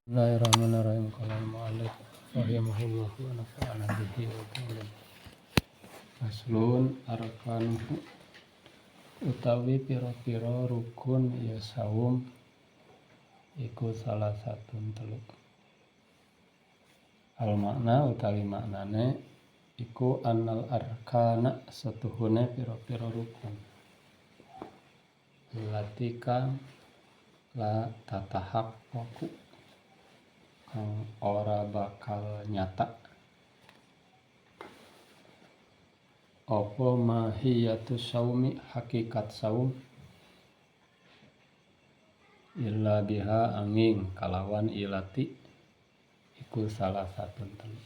Bismillahirrahmanirrahim. Qala al-mu'allif rahimahullah wa nafa'ana bihi wa bihi. Faslun arkanuhu utawi pira-pira rukun ya saum iku salah satu telu. Al makna utawi maknane iku annal arkana satuhune pira-pira rukun. Allati kang la tatahaqqaqu kang ora bakal nyata apa mahiyatu saumi hakikat saum illa biha angin kalawan ilati iku salah satu telu.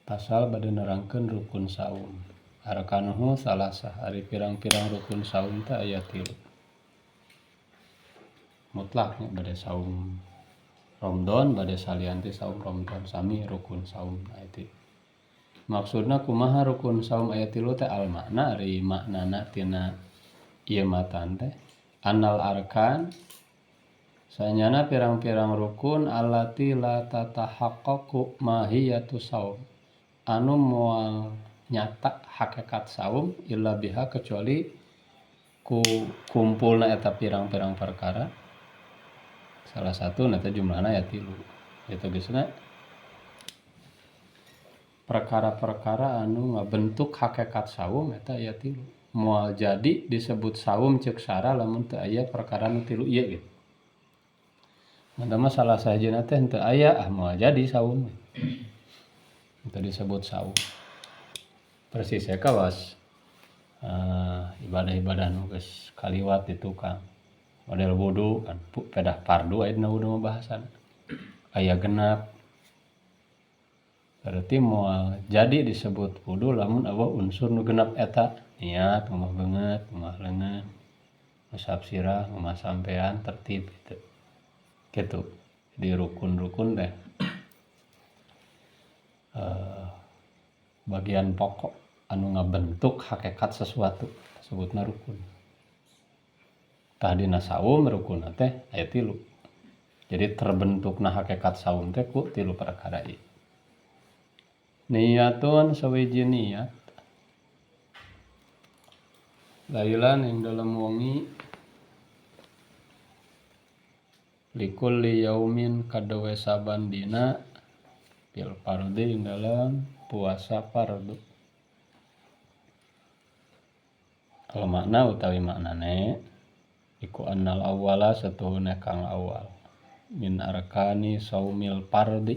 Pasal bade nerangkeun rukun saum. Arkanuhu salasah ari pirang-pirang rukun saum teh aya tilu. Mutlaknya bade saum Ramadan bade salian ti saum Ramadan sami rukun saum aya tilu. Maksudna kumaha rukun saum aya tilu teh al makna ari maknana tina ieu matan teh anal arkan sanyana pirang-pirang rukun allati la tatahaqqaqu mahiyatu saum anu moal nyata hakikat saum illa biha kecuali ku kumpulna eta pirang-pirang perkara. Salah satu nanti jumlahna ya tilu. Itu geusna perkara-perkara anu ngabentuk hakikat saum eta aya tilu. Moal jadi disebut saum ceuk sara lamun teu aya perkara nu tilu ieu gitu. Mun mah salah sahijina teh teu aya ah moal jadi saum. Itu disebut saum. Persis ya kawas ibadah-ibadah nu geus kaliwat di tukang. Model wudu kan pedah fardu aya dina wudu mah bahasan. Aya genap. Berarti moal jadi disebut wudu lamun eueuh unsur nu genap eta, niat, ngumah beungeut, ngumah leungeun, ngusap sirah, ngumah sampean, tertib gitu. Gitu. Jadi rukun-rukun teh bagian pokok anu ngabentuk hakikat sesuatu disebutna rukun. Tah dina saum rukunna teh aya tilu. Jadi terbentukna hakikat saum teh ku tilu perkara ieu. Niatun sawiji niat. Lailan ing dalem wengi likulli yaumin kadewe saban dina fil fardhi ing dalem puasa fardu. Al makna utawi maknane iku annal awwala satuhune kang awal min arkani saumil fardhi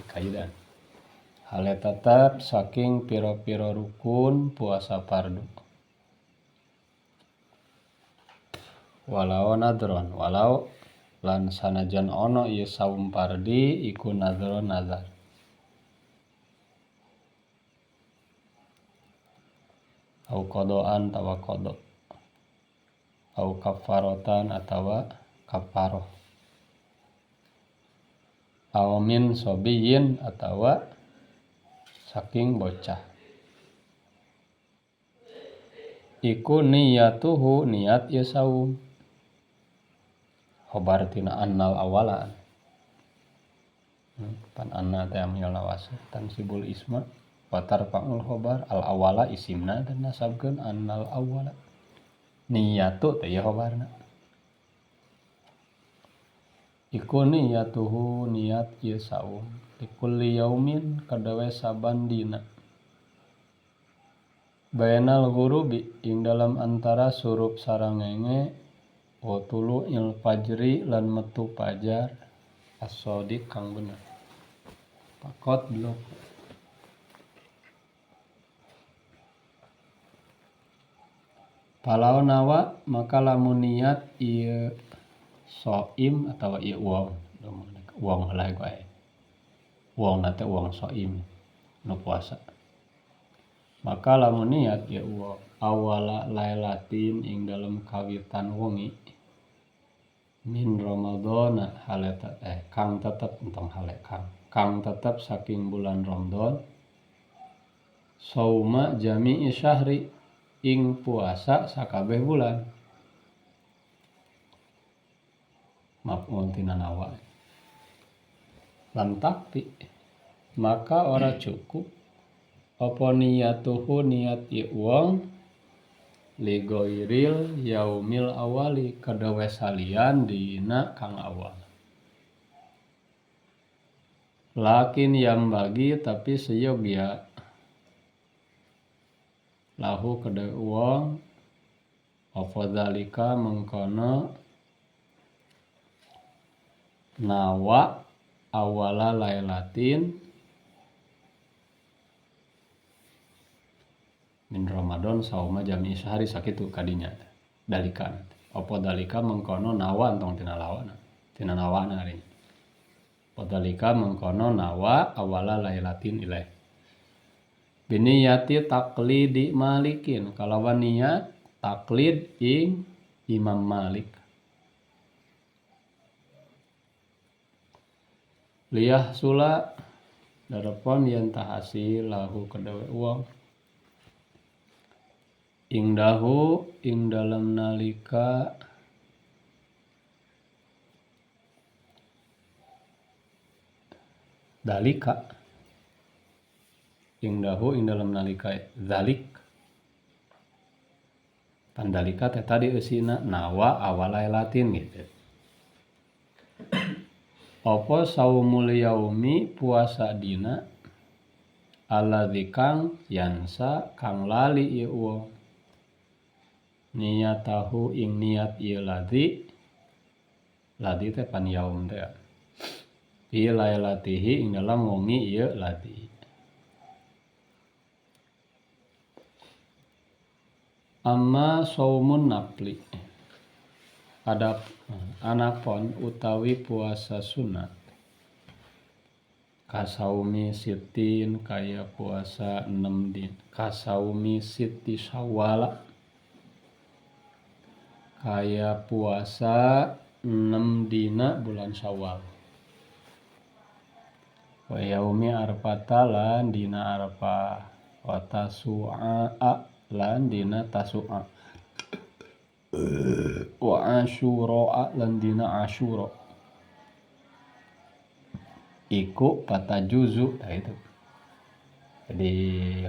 kaidan hale tetep saking pira-pira rukun puasa fardu walau nadron walau lan sanajan ono ieu saum fardhi iku nadron nazar au qadoan tawa qada au kafarotan atawa kafaroh au min sobiyin atawa saking bocah iku niyatuhu niat ieu saum khobar tina annal awalan pan anna teh amil nawasih tansibul isma wa tarfa'ul khobar al awala isimna dan nasabkeun annal awala niyatu teh ieu khobarna iku niyatuhu niat ieu saum likulli yaumin kadawe saban dina bainal ghurubi ing dalam antara surup sarangenge wa tulu'il fajri lan metu fajar as-shadiq kang bener pakot blok palau nawa maka lamun niat ieu soim atawa ieu wong wong heula wae wong na teh wong soim nu puasa maka lamun niat ieu wong awala lailatin ing dalem kawitan wengi min ramadhana haleta kang tetep entong hale kang kang tetep saking bulan Ramadan sauma jami'i syahri ing puasa sakabeh bulan. Maf'ul tina nawa. Lam takfi maka ora cukup apa niyatuhu niat ieu wong li ghairil yaumil awali kadawe salian dina kang awal. Lakin yang bagi tapi seyogia lahu kadawe wong apa zalika mengkono nawa awala lailatin min Ramadan sauma jami sehari sakitu kadinya dalika apa dalika mengkono nawa entong tina lawana tina nawana ari apa dalika mengkono nawa awala lailatin ilaih biniyati taqlidi Malikin kalawan niat taklid ing Imam Malik liyah sula darepon yen tahasil lahu kadawe wong ing dahu ing dalem nalika dalika ing dahu ing dalem nalika zalik pandalika teh tadi eusina nawa awalailatin gitu. Apa saumul yaumi puasa dina alladzi kang yansa kang lali ieu wong niyatahu ing niat ieu ladzi ladzi teh pan yaum teh fi lailatihi ing dalam wengi ieu ladzi. Amma saumun nafli adap anapon utawi puasa sunat kasaumi sitin kaya puasa 6 din kasaumi siti Syawal kaya puasa 6 dina bulan Syawal wa yaumi arfata lan dina Arafah wa tasu'a lan dina Tasu'a wa Asyura lan dina Asyura iku patajuzu. Nah itu jadi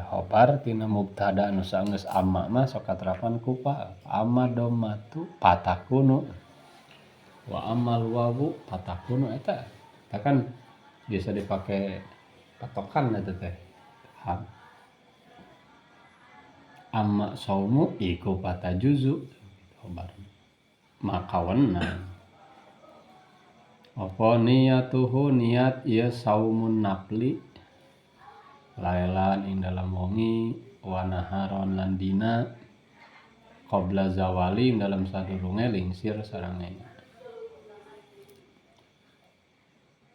khobar tina mubtada anu saenggeus amma mah sok katrapan ku pa amma domatu patakunu wa ammal wawu patakunu eta eta kan bisa dipake patokan eta teh ham amma saumu iku patajuzu khobar maka wenang apa niyatuhu niat ieu saumun nafli lailan ing dalam wengi wa naharon lan dina qabla zawali ing dalam sadurunge lingsir sarangenya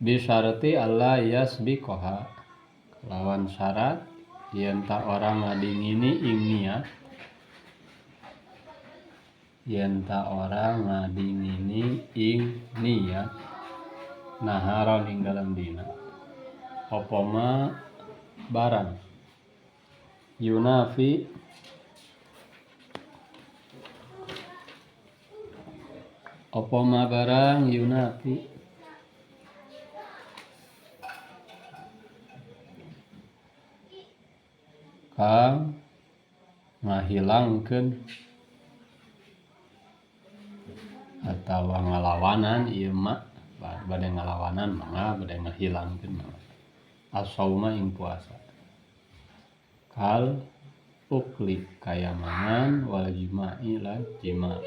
bi syarati alla yasbiqaha lawan syarat yen ta ora ngadingini ing niat yen ta ora ngadingini ing niat naharon ing dalam dina apa ma barang yunafi apa ma barang yunafi kang ngahilangkeun atawa ngalawanan ieu mah bade ngalawanan mangga bade ngahilangkeun mangga as-sauma ing puasa kal ukli kaya mangan wal jima'i lan jima.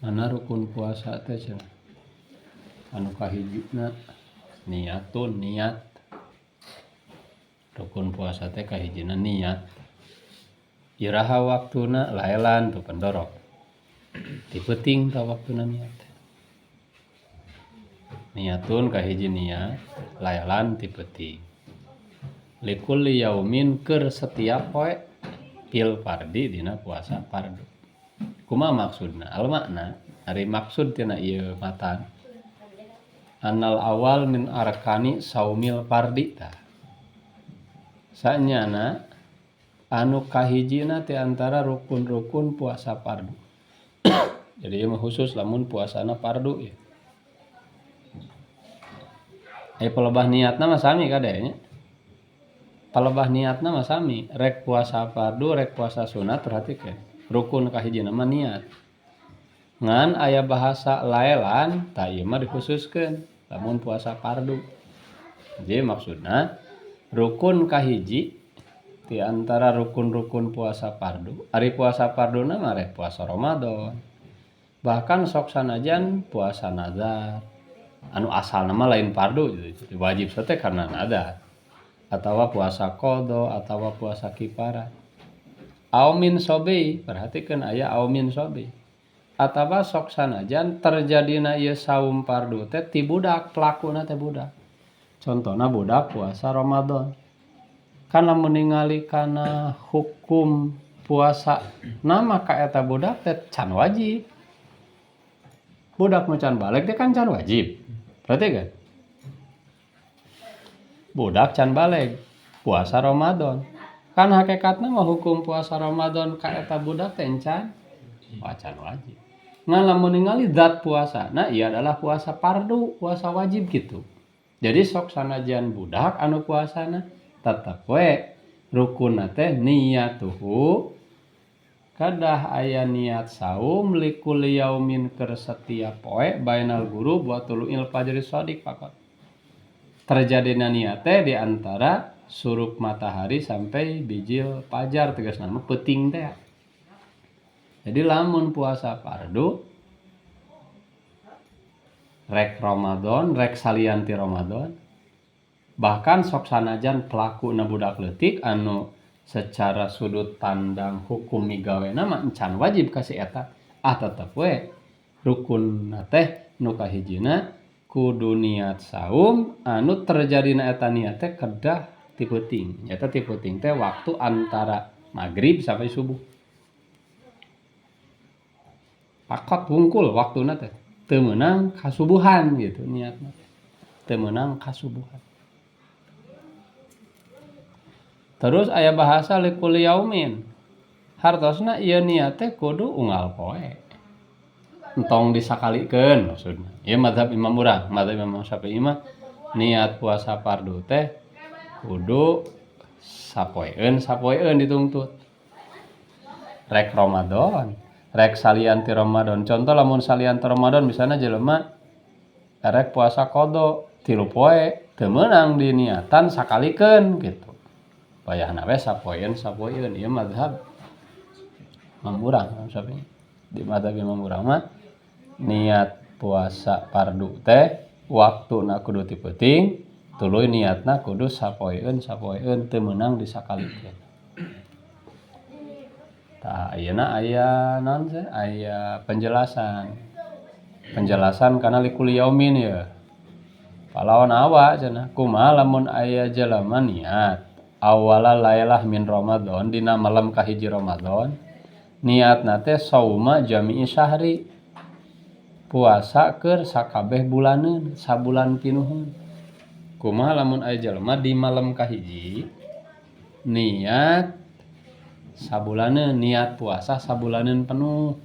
Mana rukun puasa teh cenah anu kahijina niatun niat rukun puasa teh kahijina niat iraha waktuna laelan tu pendorok ti peuting ta waktuna niat niatun kahiji niat laelan ti peuting likulli yaumin keur setiap poe fil fardi dina puasa fardu. Kumaha maksudna? Al makna ari maksud tina ieu matan Anal awal min arkani saumil fardi tah. Sanyana anu kahijina ti antara rukun-rukun puasa fardu. Jadi ieu mah khusus lamun puasana fardu ya. Palebah niatna mah sami kade nya. Palebah niatna mah sami, rek puasa fardu rek puasa sunat perhatikeun. Rukun kahijina mah niat. Ngan aya bahasa laelan tah ieu mah dikhususkeun lamun puasa fardu. Jadi maksudna rukun kahiji di antara rukun-rukun puasa fardu. Ari puasa farduna mah rek puasa Ramadan. Bahkan sok sanajan puasa nazar. Anu asalna mah lain fardu gitu. Wajib teh karena nazar. Atawa puasa qadha atawa puasa kifarat. Au min sobi, perhatikeun aya au min sobi. Atawa sok sanajan terjadina ieu saum fardu teh ti budak, pelakuna teh budak. Contohna budak puasa Ramadan. Kan lamun ningali kana hukum puasa nama ka eta budak teh can wajib. Budak nu can baleg teh kan can wajib. Perhatikan. Budak can baleg puasa Ramadan. Kan hakikatna mah hukum puasa Ramadan ka eta budak teh can wacan wajib. Ngan lamun ningali zat puasa, nah ieu adalah puasa fardu, puasa wajib gitu. Jadi sok sanajan budak anu puasana tetep we rukunna teh niyatuhu kadah aya niat saum likulli yaumin keur setiap poe bainal ghurub wa tulu'il fajri shadiq faqat. Terjadina niat teh di antara surup matahari sampai bijil fajar tegasna mah peuting teh. Jadi lamun puasa fardu rek Ramadan, rek salian ti Ramadan, bahkan sok sanajan pelakuna budak leutik anu secara sudut pandang hukum migawena mah encan wajib ka si eta, ah tetep we rukunna teh nu kahijina kudu niat saum anu terjadina eta niat teh kedah ti peuting. Eta ti peuting teh waktu antara maghrib sampai subuh. Pakot wungkul waktuna teh teu meunang kasubuhan gitu niatna. Teu meunang kasubuhan. Terus aya bahasa likulli yaumin. Hartosna ieu niat teh kudu unggal poe. Entong disakalikeun maksudna. Ieu mazhab Imam urang, mazhab Imam Syafi'i mah niat puasa fardu teh kudu sapoeun sapoeun dituntut. Rek Ramadan, rek salian ti Ramadan. Contoh lamun salian ti Ramadan misalna jelema rek puasa qadha 3 poe teu meunang diniatan sakalikeun gitu. Wayahna we sapoeun sapoeun ieu mazhab Imam urang, Imam Syafi'i. Di mazhab Imam urang mah niat puasa fardu teh waktuna kudu ti peuting, tuluy niatna kudu sapoeun sapoeun teu meunang disakalikeun. Tah ayeuna aya naon teh? Aya penjelasan. Penjelasan kana likulli yaumin ya. Palawan awa cenah kumaha lamun aya jelema niat awala lailah min Ramadan dina malam kahiji Ramadan niatna teh sauma jami'i syahri puasa keur sakabeh bulaneun sabulan pinuhun. Kumaha lamun aya jelema di malam kahiji niat sabulaneun, niat puasa sabulaneun penuh.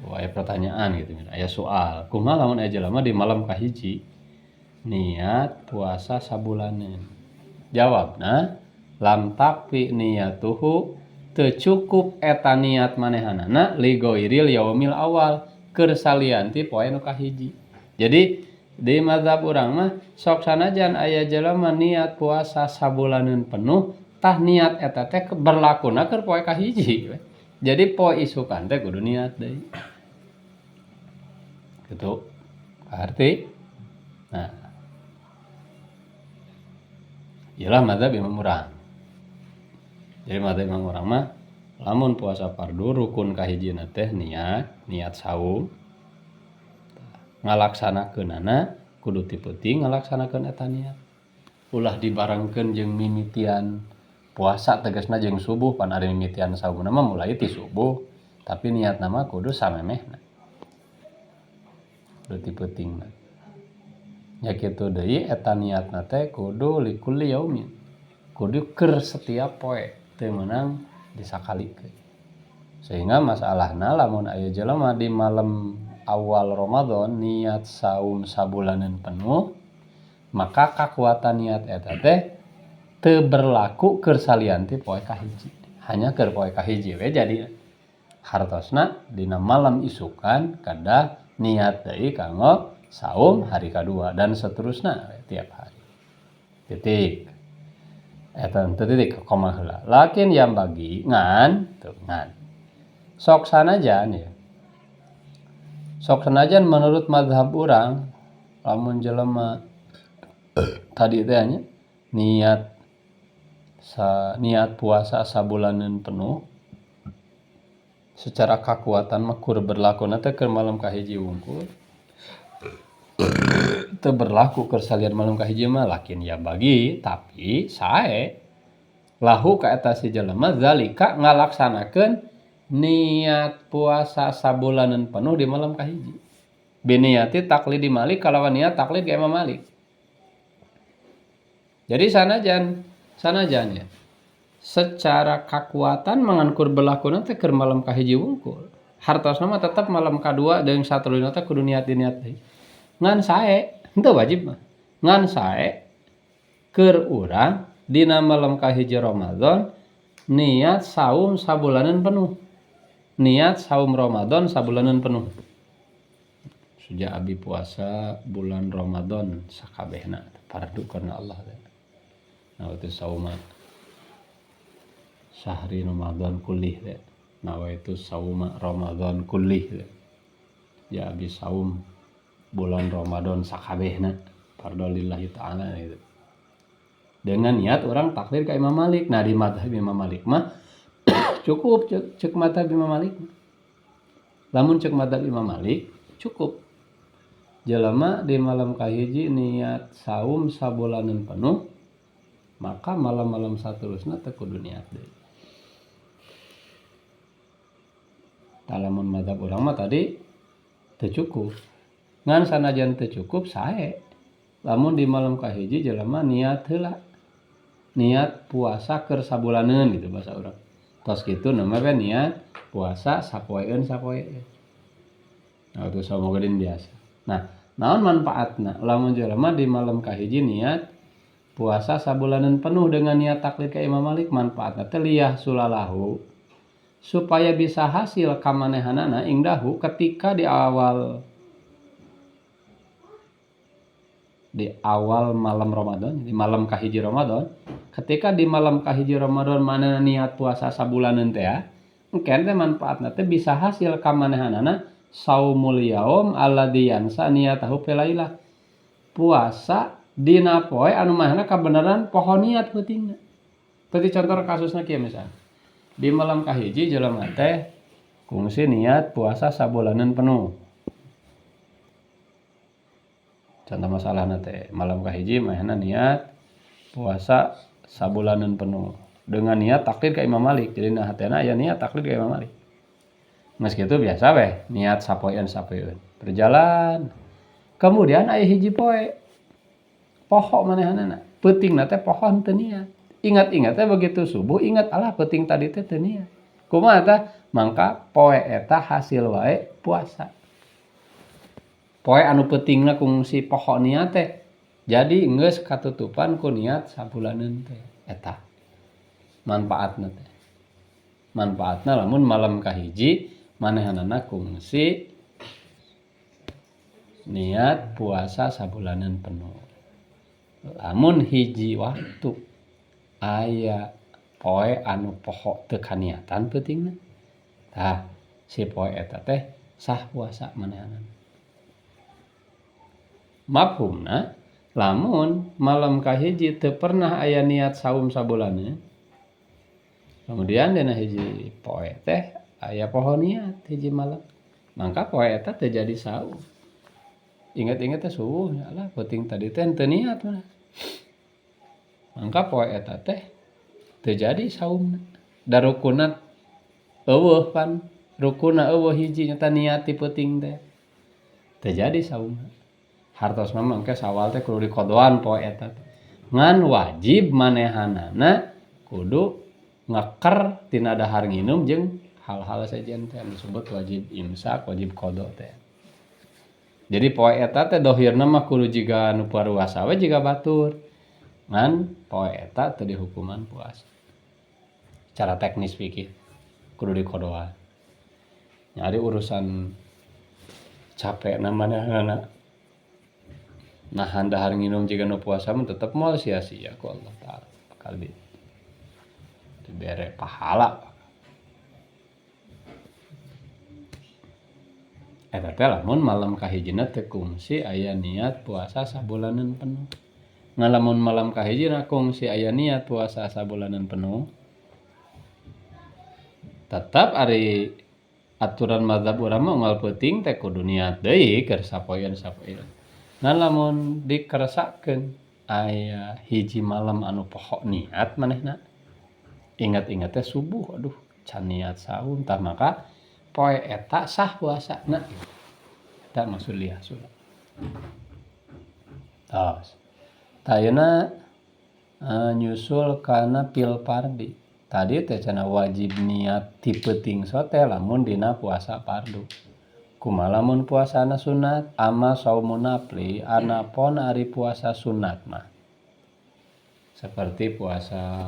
Wah, aya pertanyaan gitu, aya soal. Kumaha lamun aya jelema di malam kahiji niat puasa sabulaneun? Jawabna lam takfi niyatuhu teu cukup eta niat manehanana li ghairil yaumil awal keur salian ti poe nu kahiji. Jadi di mazhab urang mah sok sanajan aya jelema niat puasa sabulaneun penuh tah niat eta teh berlakuna keur poe kahiji. Jadi poe isukan teh kudu niat deui. Gitu. Arti? Nah. Iyalah mazhab Imam urang. Jadi mazhab Imam urang mah lamun puasa fardu rukun kahijina teh niat, niat saum. Ngalaksanakeunana kudu ti peuting ngalaksanakeun eta niat. Ulah dibarengkeun jeung mimitian puasa tegasna jeung subuh pan ari mimitian saumna mah mulai ti subuh, tapi niatna mah kudu samemehna. Kudu ti peutingna. Nya kitu deui eta niatna teh kudu likulli yaumin. Kudu keur setiap poe, teu meunang disakalikeun. Sehingga masalahna lamun aya jelema di malam awal Ramadan niat saum sabulaneun penuh, maka kakuatan niat eta teh teu berlaku keur salian ti poe kahiji. Hanya keur poe kahiji we jadi hartosna dina malam isukan kedah niat deui kanggo saum hari kadua dan seterusna tiap hari. Titik. Eta teu titik koma heula. Lakin yang bagi ngan tuh ngan. Sok sanajan ya. Sok sanajan menurut mazhab urang lamun jelema tadi teh nya niat puasa sabulaneun penuh secara kakuatan mah kur berlakuna teh keur malam kahiji wungkul. Teu berlaku keur salian malam kahiji mah lakin ya bagi tapi sae lahu ka eta si jelema zalika ngalaksanakeun niat puasa sabulaneun penuh di malam kahiji. Biniati taklidi Malik kalawan niat taklid ka Imam Malik. Jadi sanajan ya secara kakuatan mangan kur berlakuna teh keur malam kahiji wungkul. Hartosna mah tetep malam kadua jeung satrulina teh kudu niat diniat deui. Ngan sae henteu wajib mah. Ngan sae keur urang dina malam kahiji Ramadan niat saum sabulaneun penuh. Niat saum Ramadan sabulaneun penuh. Sejak abi puasa bulan Ramadan sakabehna fardu karena Allah teh. Nah itu sauma syahri Ramadan kullih teh. Nah itu sauma Ramadan kullih teh. Ya abi saum bulan Ramadan sakabehna fardu lillahi ta'ala gitu. Dengan niat orang taklid ka Imam Malik. Nah di mazhab Imam Malik mah cukup cek mazhab Imam Malik. Lamun cek mazhab Imam Malik cukup. Jelema di malam kahiji niat saum sabulaneun penuh, maka malam-malam saterusna teu kudu niat deui. Tah lamun mazhab urang mah tadi teu cukup. Ngan sanajan teu cukup sae. Lamun di malam kahiji jelema niat heula. Niat puasa keur sabulaneun gitu bahasa urang. Tos kitu nama we niat puasa sapoeun sapoeun. Nah itu saum gedin biasa. Nah, naon manfaatna lamun jelema di malam kahiji niat puasa sabulaneun penuh dengan niat taklid ka Imam Malik, manfaatna teh liyah sulalahu supaya bisa hasil kamanehanana ingdahu ketika di awal malam Ramadan, di malam kahiji Ramadan, ketika di malam kahiji Ramadan mana niat puasa sabulaneun teh ya, engken teh manfaatna teh bisa hasil kamanehanana saumul yaum alladzi yansa niyatahu filailah. Puasa dina poe anu manehna kabeneran poho niat peutingna. Tadi contoh kasusna kieu misalnya. Di malam kahiji jelema teh kungsi niat puasa sabulaneun penuh. Contoh masalahna teh malam kahiji manehna niat puasa sabulaneun penuh dengan niat taklid ka Imam Malik. Jadi nah hatena aya niat taklid ka Imam Malik. Geus kitu biasa weh niat sapoeun-sapoeun berjalan. Kemudian aya hiji poe poho manehanana. Peutingna teh poho henteu niat. Ingat-ingat teh begitu subuh ingat alah peuting tadi teh teu niat. Kumaha tah? Mangka poe eta hasil wae puasa. Poe anu peutingna kungsi poho niat teh jadi geus katutupan ku niat sabulaneun teh eta manfaatna teh. Manfaatna lamun malam kahiji manehanana kungsi niat puasa sabulaneun penuh. Lamun hiji waktu aya poe anu poho teu kaniatan peutingna tah si poe eta teh sah puasa manehanana. Mafhumna lamun malam kahiji teu pernah aya niat saum sabulaneun, kemudian dina hiji poe teh aya poho niat hiji malam, mangka poe eta teu jadi saum. Ingat-ingat teh subuh alah peuting tadi teh teu niat mah. Mangka poe eta teh teu jadi saumna. Da rukunna eueuh pan, rukunna eueuh hiji nyata niat ti peuting teh. Teu jadi saumna. Hartosna mah engke Sawal teh kudu dikodoan poe eta teh. Ngan wajib manehanana kudu ngeker tina dahar nginum jeung hal-hal sejen teh anu disebut wajib imsak, wajib qada teh. Jadi poe eta teh dohirna mah kudu jiga nu puasa we jiga batur. Ngan poe eta teu dihukuman puasa. Secara teknis fikih kudu dikodoan. Nyari urusan capek namanya nahan dahar nginum jiga nu puasa mah tetep moal sia-sia ku Allah Ta'ala, bakal dibere pahala. Eta teh lamun malam kahijina teu kungsi aya niat puasa sabulanan penuh. Ngan lamun malam kahijina kungsi aya niat puasa sabulanan penuh, tetap ari aturan mazhab urang mah unggal peuting teh kudu niat deui keur sapoeun sapoeun. Ngan lamun dikeresakeun aya hiji malam anu poho niat manehna, ingat-ingat teh subuh, aduh can niat saum, tah maka poe eta sah puasana. Eta maksud liah surat. Tos. Tah ayeuna nyusul kana fil fardi. Tadi teh cenah wajib niat ti peuting sote lamun dina puasa fardu. Kumaha lamun puasana sunat? Ama saumun nafli anapon ari puasa sunat mah. Seperti puasa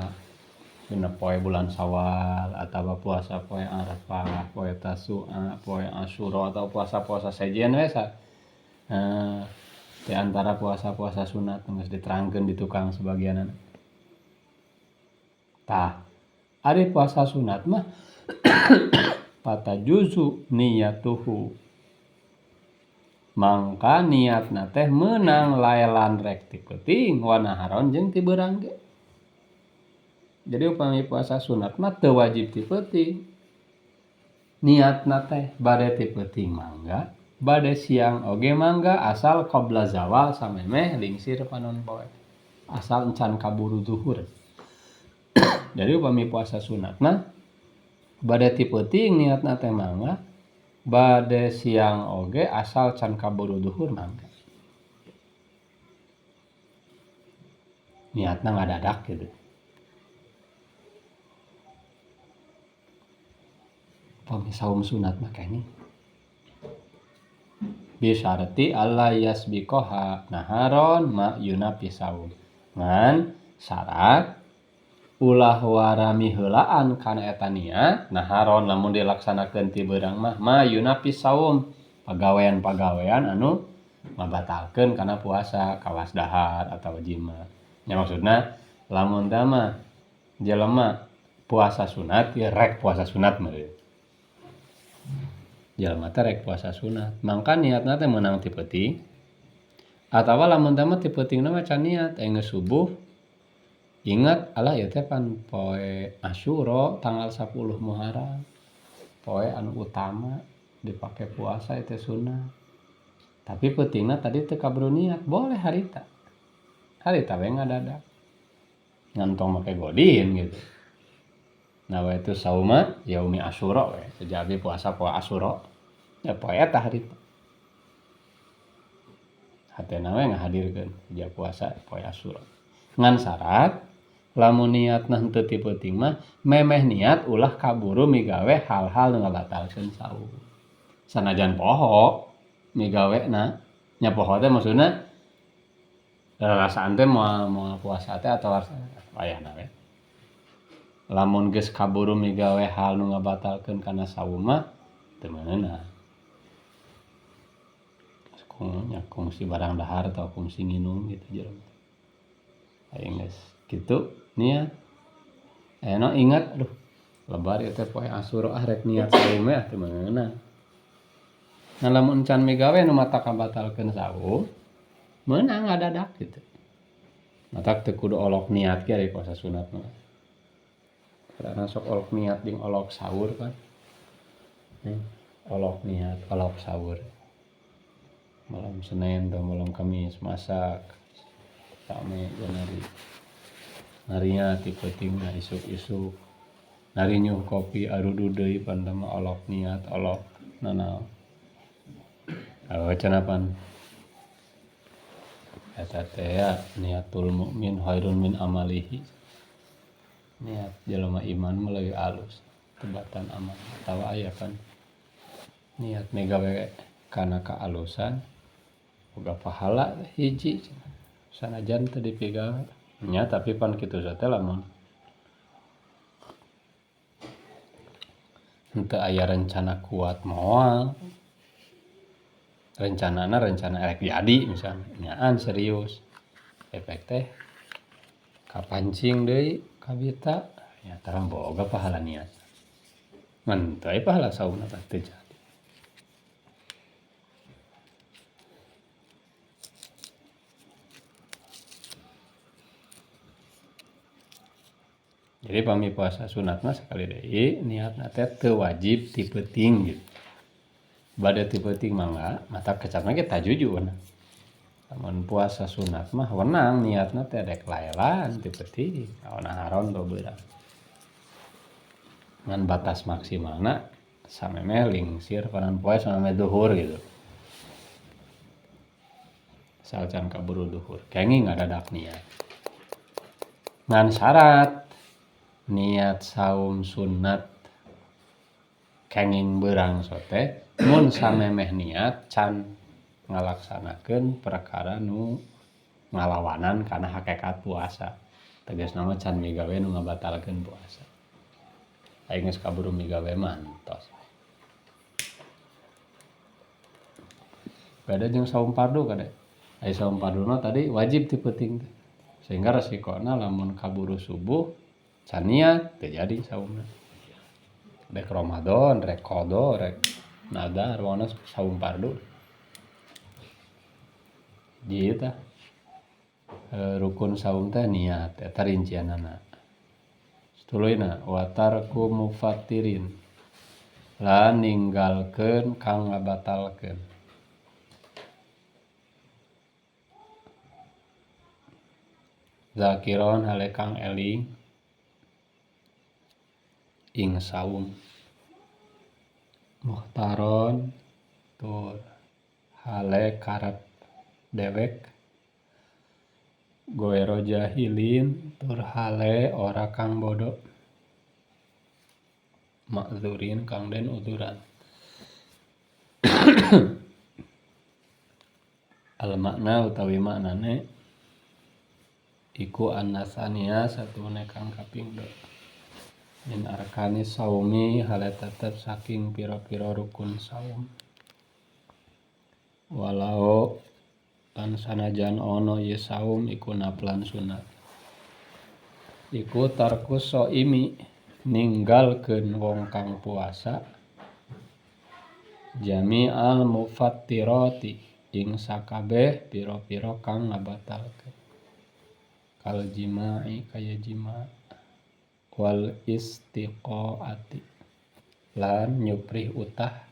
dina poe bulan Syawal atawa puasa poe Arafah, poe Tasu'a, poe Asyura atau puasa-puasa sejen we sa. Di antara puasa-puasa sunat geus diterangkeun di tukang sebagianana. Tah, ari puasa sunat mah patajuzu niyatuhu. Mangka niatna teh meunang laelan rek ti peuting wa naharon jeung ti beurang ge. Jadi upami puasa sunat mah teu wajib ti peuting. Niatna teh bade ti peuting mangga, bade siang oge mangga asal qabla zawal samemeh lingsir panon poe. Asal encan kaburu zuhur. Jadi upami puasa sunat mah bade ti peuting niatna teh mangga, bade siang oge asal can kaburu zuhur mangga. Niatna ngadadak gitu. Upami saum sunat mah kene. Bisyarti alla yasbiqaha naharon ma yunafi saum. Ngan syarat ulah warami heulaan kana eta niat naharon lamun dilaksanakeun ti beurang mah ma yunafi saum, pagawean-pagawean anu ngabatalkeun kana puasa, kawas dahar atawa jima. Nya maksudna lamun teh mah jelema puasa sunat ya rek puasa sunat meureun. Jelema teh rek puasa sunat, mangka niatna teh meunang ti peuting atawa lamun teh mah ti peutingna mah can niat, geus subuh ingat alah ieu teh pan poe Asyura tanggal 10 Muharram, poe anu utama dipake puasa ieu teh sunat. Tapi peutingna tadi teu kaburu niat, boleh harita. Harita we ngadadak. Ngan tong make godin gitu. Nah, wa itu sauma yaumi Asyura we, sejabi puasa poe Asyura. Ya poe eta harita. Hatena we ngahadirkeun ja puasa poe Asyura. Ngan syarat lamun niatna henteu ti peuting mah memeh niat ulah kaburu migawe hal-hal nu ngabatalkeun saum. Sanajan poho migawena, nya poho teh maksudna rarasaan teh moal puasa teh atawa wayahna we. Lamun geus kaburu migawe hal nu ngabatalkeun kana saum mah teu meunang. Nya kungsi barang dahar atau kungsi nginum gitu jelema. Aing geus kitu niat. Ayeuna ingat aduh lebar ieu teh poe Asyura ah rek niat saum we ah teu meunang. Nah lamun encan migawe nu mata kabatalkeun saum meunang ngadadak gitu. Matak teu kudu olok niat ge ari puasa sunat mah. Karena sok olok niat jeung olok sahur kan. Olok niat, olok sahur. Malam Senin atau malam Kamis masak rame nari. Narinya ti peutingna isuk-isuk. Nari nyuh kopi arudu deui pan teh mah olok niat, olok nanaon. Cenah pan Eta teh ya niatul mukmin khairun min amalihi. Niat jelema iman mah leuwih alus tebatan amal. Atawa aya kan niat migawe kana kaalusan boga pahala hiji sanajan teu dipigawe. Nya tapi pan kitu teh lamun henteu aya rencana kuat moal. Rencanana rencana erek jadi misalnya nyaan serius. Efek teh kapancing deui kabita nya tarang boga pahala niat. Ngan teu aya pahala saumna teh teu jadi. Jadi pami puasa sunat mah sekali deui niatna teh teu wajib ti peuting gitu. Bade ti peuting mangga mata kecapna ge tajuju. Lamun puasa sunat mah wenang niatna teh rek laelan ti peuting, naon haram teu beurang. Ngan batas maksimalna samemeh lingsir panon poe samemeh duhur gitu. Asal can kaburu duhur, kenging ngadadak niat. Ngan syarat niat saum sunat kenging beurang sote mun samemeh niat can ngalaksanakeun perkara nu ngalawanan kana hakikat puasa. Tegasna mah can migawe nu ngabatalkeun puasa. Aing geus kaburu migawe mah entos. Beda jeung saum fardu kade. Ai saum fardu mah tadi wajib ti peuting teh. Sehingga resikona lamun kaburu subuh can niat teu jadi saumna. Rek Ramadan, rek qada, rek nadar, pokona saum fardu. Di tah rukun saum teh niat eta rincianana. Satuluyna wa tarku mufattirin lan ninggalkeun kang ngabatalkeun. Zakiron hale kang eling ing saum. Muhtaron tur hale karep dewek. Goero jahilin tur hale ora kang bodoh. Makzurin kang den uduran. Al makna utawi maknane iku annasania satune kang kaping dua. Min arkani saumi hale tetep saking pira-pira rukun saum. Walau lan sanajan ono ye saum iku naplan sunat. Iku tarku soimi ninggalkeun wong kang puasa jami'al mufattirati ing sakabeh pira-pira kang ngabatalkeun. Kal jima'i kaya jima' wal istiqaati lan nyuprih utah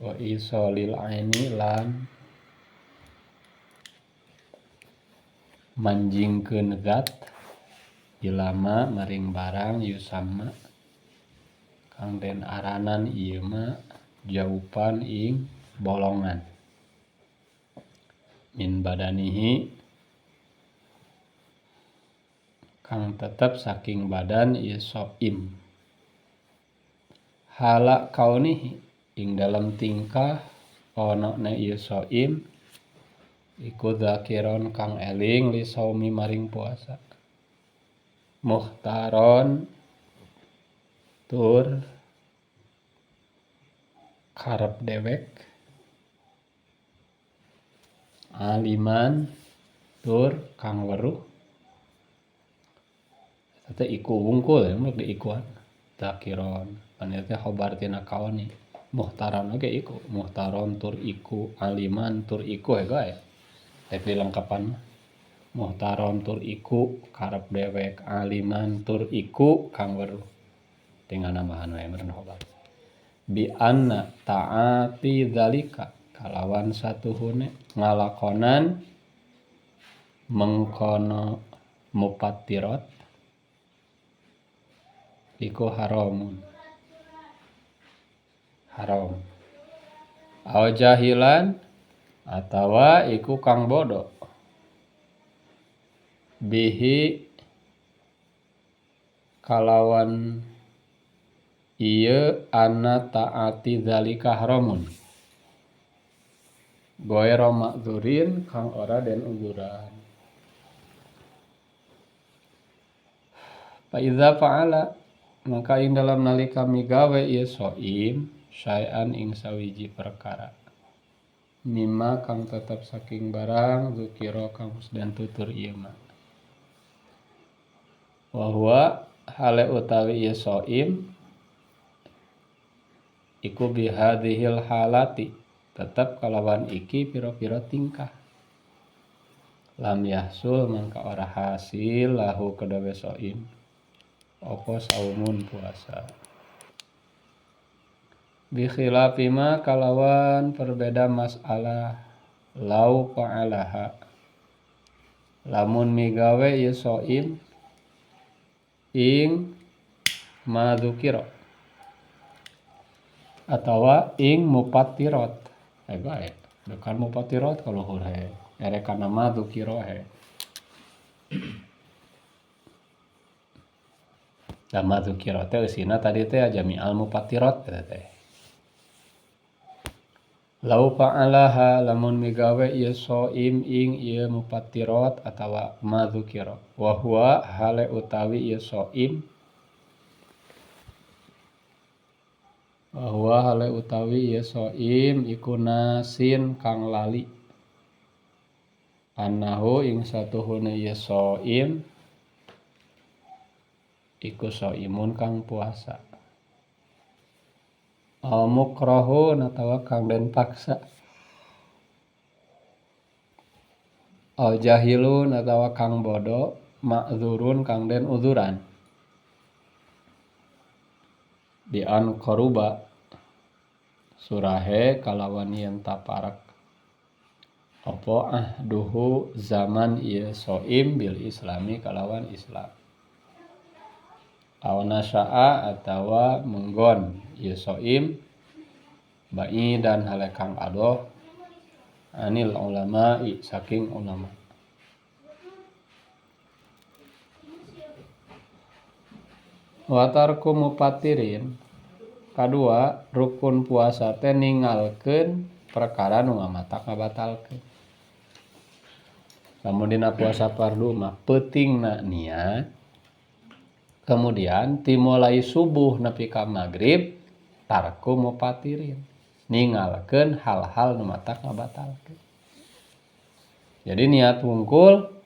wa isolil aini lan manjingkeun zat ilama maring barang yusama kang den aranan ieu mah jaupan ing bolongan min badanihi kang tetep saking badan ieu soim hala kaunihi ing dalem tingkah ono ne ieu soim iku zakiron kang eling li saumi maring puasa muhtaron tur karep dewek aliman tur kang weruh. Eta iku wungkul ya mun diikuan zakiron pan eta khobar tina kaoni muhtaron oge iku muhtaron tur iku aliman tur iku ya gae tapi lengkapan muhtaron tur iku karep dewek aliman tur iku kang weruh tinggal nambahan wae meureun khobar bi anna ta'ati zalika kalawan satuhune ngalakonan mengkono mupattirat iku haramun haram au jahilan atawa iku kang bodoh Bihi kalawan ieu anna ta'ati zalika haramun goero ma'dzurin kang ora den uzuran. Fa iza fa'ala maka ing dalam nalika migawe ieu shaim syai'an ing sawiji perkara mimma kang tetep saking barang zukira kang den tutur ieu mah wa huwa hale utawi ieu shaim iku bihadhil halati tetep kalawan iki pira-pira tingkah lam yahsul mangka ora hasil lahu kedawe shaim apa saumun puasa bi khilafi ma kalawan perbeda masalah lau fa'alaha lamun migawe ieu shaim ing madzukira atawa ing mupattirat bae bukan mupattirat kaluhur he erek kana madzukira he da madzukira teh eusina tadi teh jami'al mupattirat eta teh lau fa'alaha lamun migawe ieu shaim ing ieu mupattirat atawa madzukira wa huwa hale utawi ieu shaim bahwa hale utawi ieu shaim iku nasin kang lali annahu ing satuhune ieu shaim iku shaimun kang puasa al mukrahun atawa kang den paksa al jahilun atawa kang bodoh ma'dzurun kang den uzuran bi an qaruba surahe kalawan yen taparak apa ahduhu zaman ieu shaim bil islami kalawan islam aw nasya'a atawa menggon ieu shaim ba'i dan hale kang adoh anil ulama'i saking ulama. Wa tarku mupattirin kadua rukun puasa teh ningalkeun perkara nu ngamatak ngabatalkeun. Lamun dina puasa fardu mah peutingna niat, kemudian timulai subuh nepi ka magrib tarku mupattirin ningalkeun hal-hal nu matak ngabatalkeun. Jadi niat wungkul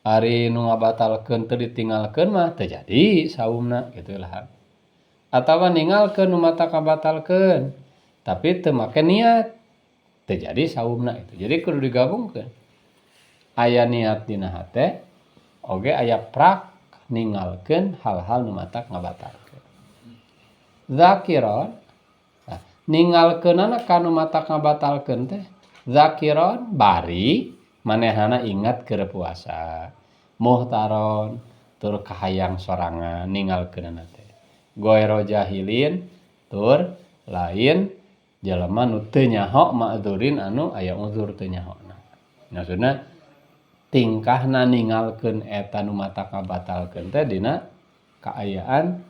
ari nu ngabatalkeun teu ditinggalkeun mah teu jadi saumna kitu lah. Atawa ningalkeun nu matak ngabatalkeun tapi teu make niat teu jadi saumna itu. Jadi kudu digabungkeun. Aya niat dina hate oge aya prak ningalkeun hal-hal nu matak ngabatalkeun. Zakiron nah, ningalkeunana ka nu matak ngabatalkeun teh zakiron bari manehana ingat keur puasa muhtaron tur kahayang sorangan ningalkeunana teh goero jahilin tur lain jelema nu teu nyaho ma'dzurin anu aya uzur teu nyahona. Maksudna tingkahna ningalkeun eta nu matak ngabatalkeun teh dina kaayaan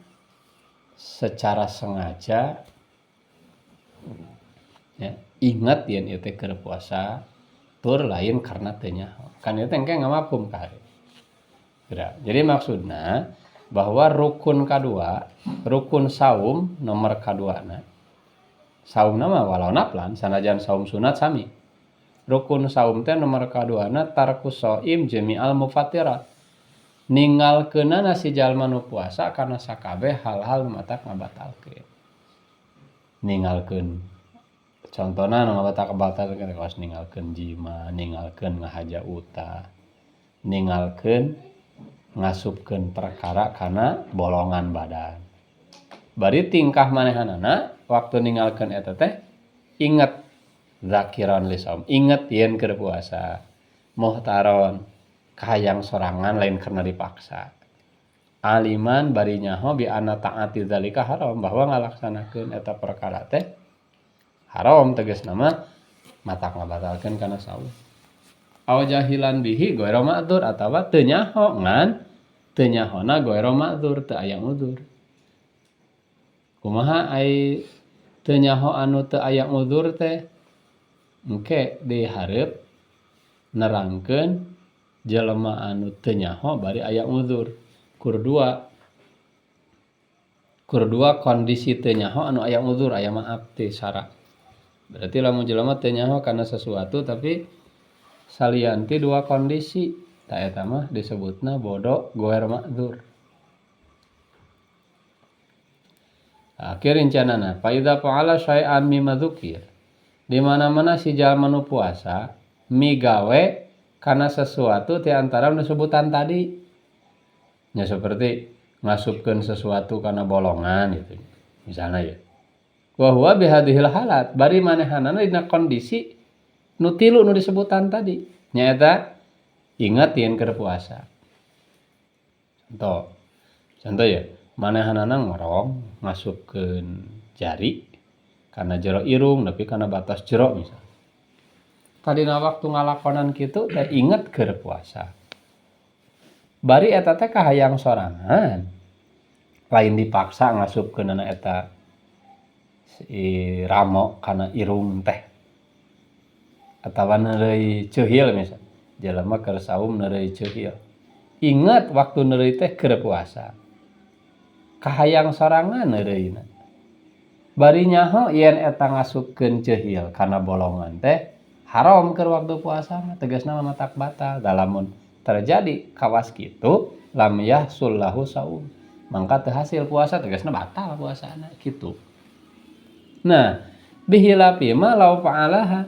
secara sengaja ya, ingat yen ieu teh keur puasa tur lain karena teu nyaho. Kan ieu teh engke ngamapum ka hari. Jadi maksudna bahwa rukun kadua, rukun saum nomor kaduana. Saumna mah walau naplan sanajan saum sunat sami. Rukun saum teh nomor kaduana tarku shaim jami'al mufattirat. Ningalkeunana si jalma nu puasa karena sakabeh hal-hal nu matak ngabatalkeun. Ningalkeun contohna nu matak ngabatalkeun kawas ningalkeun jima, ningalkeun ngahaja utah, ningalkeun ngasupkeun perkara kana bolongan badan. Bari tingkah manehanana waktu ningalkeun eta teh inget zakiran li saum, inget yen keur puasa, muhtaron kahayang sorangan lain karena dipaksa. Aliman bari nyaho bi anna ta'ati zalika haram, bahwa ngalaksanakeun eta perkara teh haram tegasna mah matak ngabatalkeun kana saum. Aw jahilan bihi ghairu ma'dzur atawa teu nyaho ngan teu nyahona ghairu ma'dzur teu aya udzur. Kumaha ai teu nyaho anu teu aya udzur teh engke dihareup nerangkeun jelema anu teu nyaho bari aya udzur. Kur dua kondisi teu nyaho anu aya udzur aya maaf ti syarat. Berarti lamun jelema teu nyaho kana sesuatu tapi salianti dua kondisi ta eta mah disebutna bodoh ghair ma'dzur. Akhir rencanana fa idza fa'ala syai'an mimma dzukir. Di mana-mana si jalma nu puasa migawe kana sesuatu ti antara nu sebutan tadi. Nya seperti ngasupkeun sesuatu kana bolongan gitu misalnya ya. Wa huwa bihadhil halat bari manehanana dina kondisi nu tilu nu disebutan tadi nyaeta ingat yen keur puasa. Contoh ya, manehanana ngorong ngasupkeun jari kana jero irung tapi kana batas jero misalnya. Tadina waktu ngalakonan kitu teh inget keur puasa. Bari eta teh kahayang sorangan. Lain dipaksa ngasupkeunana eta si ramo kana irung teh. Atawa neureuy ceuhil misalnya. Jelema keur saum neureuy ceuhil. Ingat waktu neureuy teh keur puasa. Kahayang sorangan neureuyna. Bari nyaho yen eta ngasupkeun ceuhil kana bolongan teh haram keur waktu puasa mah tegasna mah matak batal. Da lamun terjadi kawas kitu lam yahsul lahu saum. Mangka teu hasil puasa tegasna batal puasana kitu. Nah, bihilafi ma law fa'alaha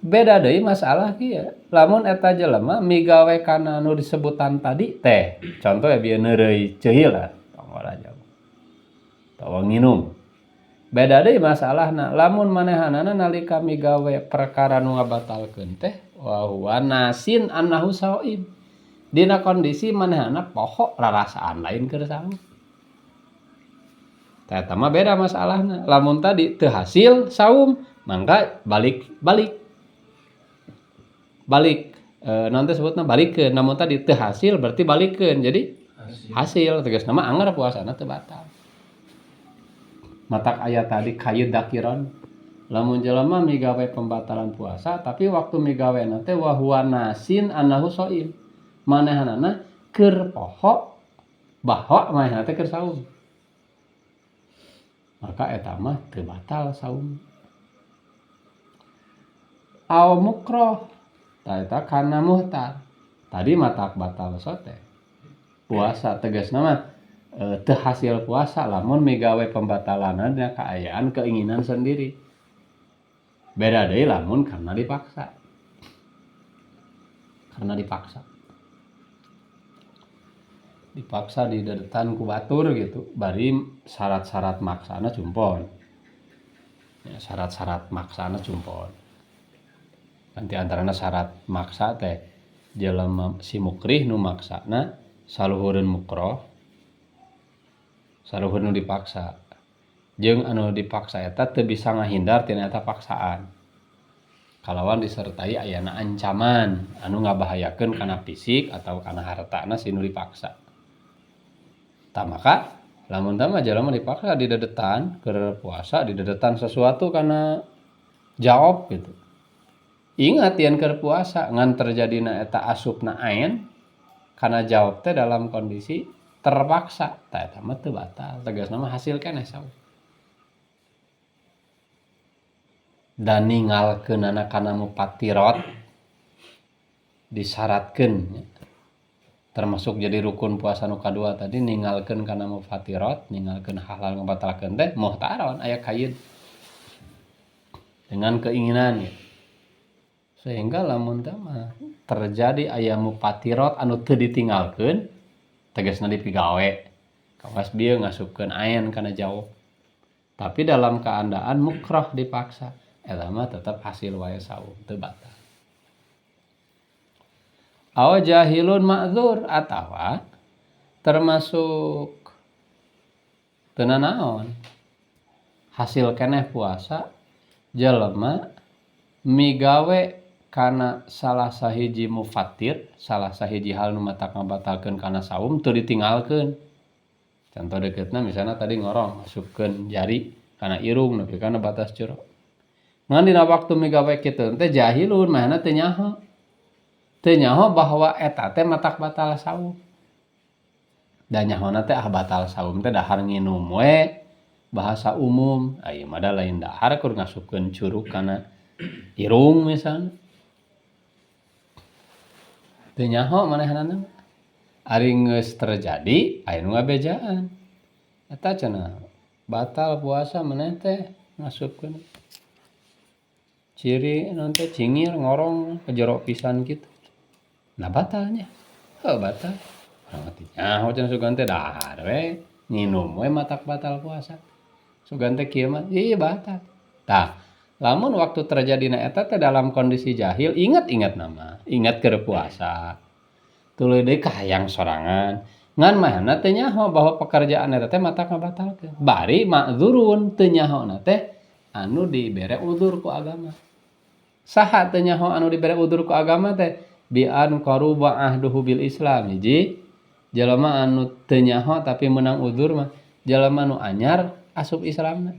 beda deui masalah kieu. Lamun eta jelema migawe kana nu disebutan tadi teh, contoh ya bieu neureuy ceuhil lah, tong wala jauh. Atawa nginum. Beda deui masalahna, lamun manehanana nalika migawe perkara nu ngabatalkeun teh wa huwa nasin annahu shaim. Dina kondisi manehana poho rarasaan lain keur saum. Tah eta mah beda masalahna. Lamun tadi teu hasil saum, mangka balik naon teh sebutna balikeun. Namun tadi teu hasil berarti balikeun. Jadi hasil tegasna mah anger puasana teu batal. Matak aya tadi kayu dakiron. Lamun jelema migawe pembatalan puasa tapi waktu migawena teh wa huwa nasin annahu shaim. Manehanana keur poho bahwa manehna teh keur saum. Maka eta mah teu batal saum. Aw mukroh tah eta kana muhtar. Tadi matak batal sote. Puasa tegasna mah teu hasil puasa lamun migawe pembatalanna dina kaayaan keinginan sendiri. Beda deui lamun karena dipaksa. Karena dipaksa. Dipaksa di dedetan ku batur gitu, bari syarat-syarat maksana cumpon. Ya, syarat-syarat maksana cumpon. Nanti antarana syarat maksa teh jelema si mukrih nu maksana saluhureun mukroh, saluhureun nu dipaksa. Jeung anu dipaksa eta teu bisa ngahindar tina eta paksaan. Kalawan disertai ayana ancaman anu ngabahayakeun kana fisik atau kana hartana si nu dipaksa. Tah maka lamun tah mah jelema dipaksa di dedetan keur puasa di dedetan sesuatu kana jawab gitu. Ingat yen keur puasa ngan terjadina eta asupna aen kana jawab teh dalam kondisi terpaksa. Tah eta mah teu batal, tegasna mah hasil keneh saum. Dan ninggalkeunana kana mufatirot disyaratkeun termasuk jadi rukun puasa nu kadua tadi ninggalkeun kana mufatirot, ninggalkeun hal-hal ngabatalkeun teh muhtaron aya kaid dengan keinginan ya. Sehingga lamun teh mah terjadi aya mufatirot anu teu ditinggalkeun tegasna dipigawe kawas bieu ngasupkeun aen kana jauh tapi dalam keadaan mukroh dipaksa eta mah tetap hasil wae saum teu batal. Aw jahilun ma'dzur atawa termasuk teu nanaon hasil keneh puasa jelema migawe Kana salah sahiji mufattir, salah sahiji hal nu matak ngabatalkeun kana saum teu ditinggalkeun. Contoh deketna misalna tadi ngorong masukkeun jari kana irung nepi kana batas jero. Ngan dina waktu migawe kitu teh jahilun manehna teu nyaho. Teu nyaho bahwa eta teh matak batal saum. Da nyahona teh ah batal saum teh dahar nginum we bahasa umum. Ieu mah da lain dahar kur ngasupkeun curug kana irung misalna. Teu nyaho manehanana. Ari geus terjadi aya nu ngabejaan. Eta cenah batal puasa maneh teh ngasupkeun ciri naon teh cingir ngorong ke jero pisan kitu. Nah batalnya. Heuh batal. Urang mah teu nyaho cenah sugan teh dahar we nginum we matak batal puasa. Sugan teh kieu mah ieu batal. Tah lamun waktu terjadina eta teh dalam kondisi jahil ingat-ingat nama, ingat keur puasa. Tuluy deui kahayang sorangan. Ngan manehna teu nyaho bahwa pekerjaan eta teh matak ngabatalkeun. Bari ma'dzurun teu nyahona teh anu dibere udzur ku agama. Saha teu nyaho anu dibere udzur ku agama teh? Bi an qaruba ahduhu bil Islam. Hiji jelema anu teu nyaho tapi meunang udzur mah jelema nu anyar asup Islamna.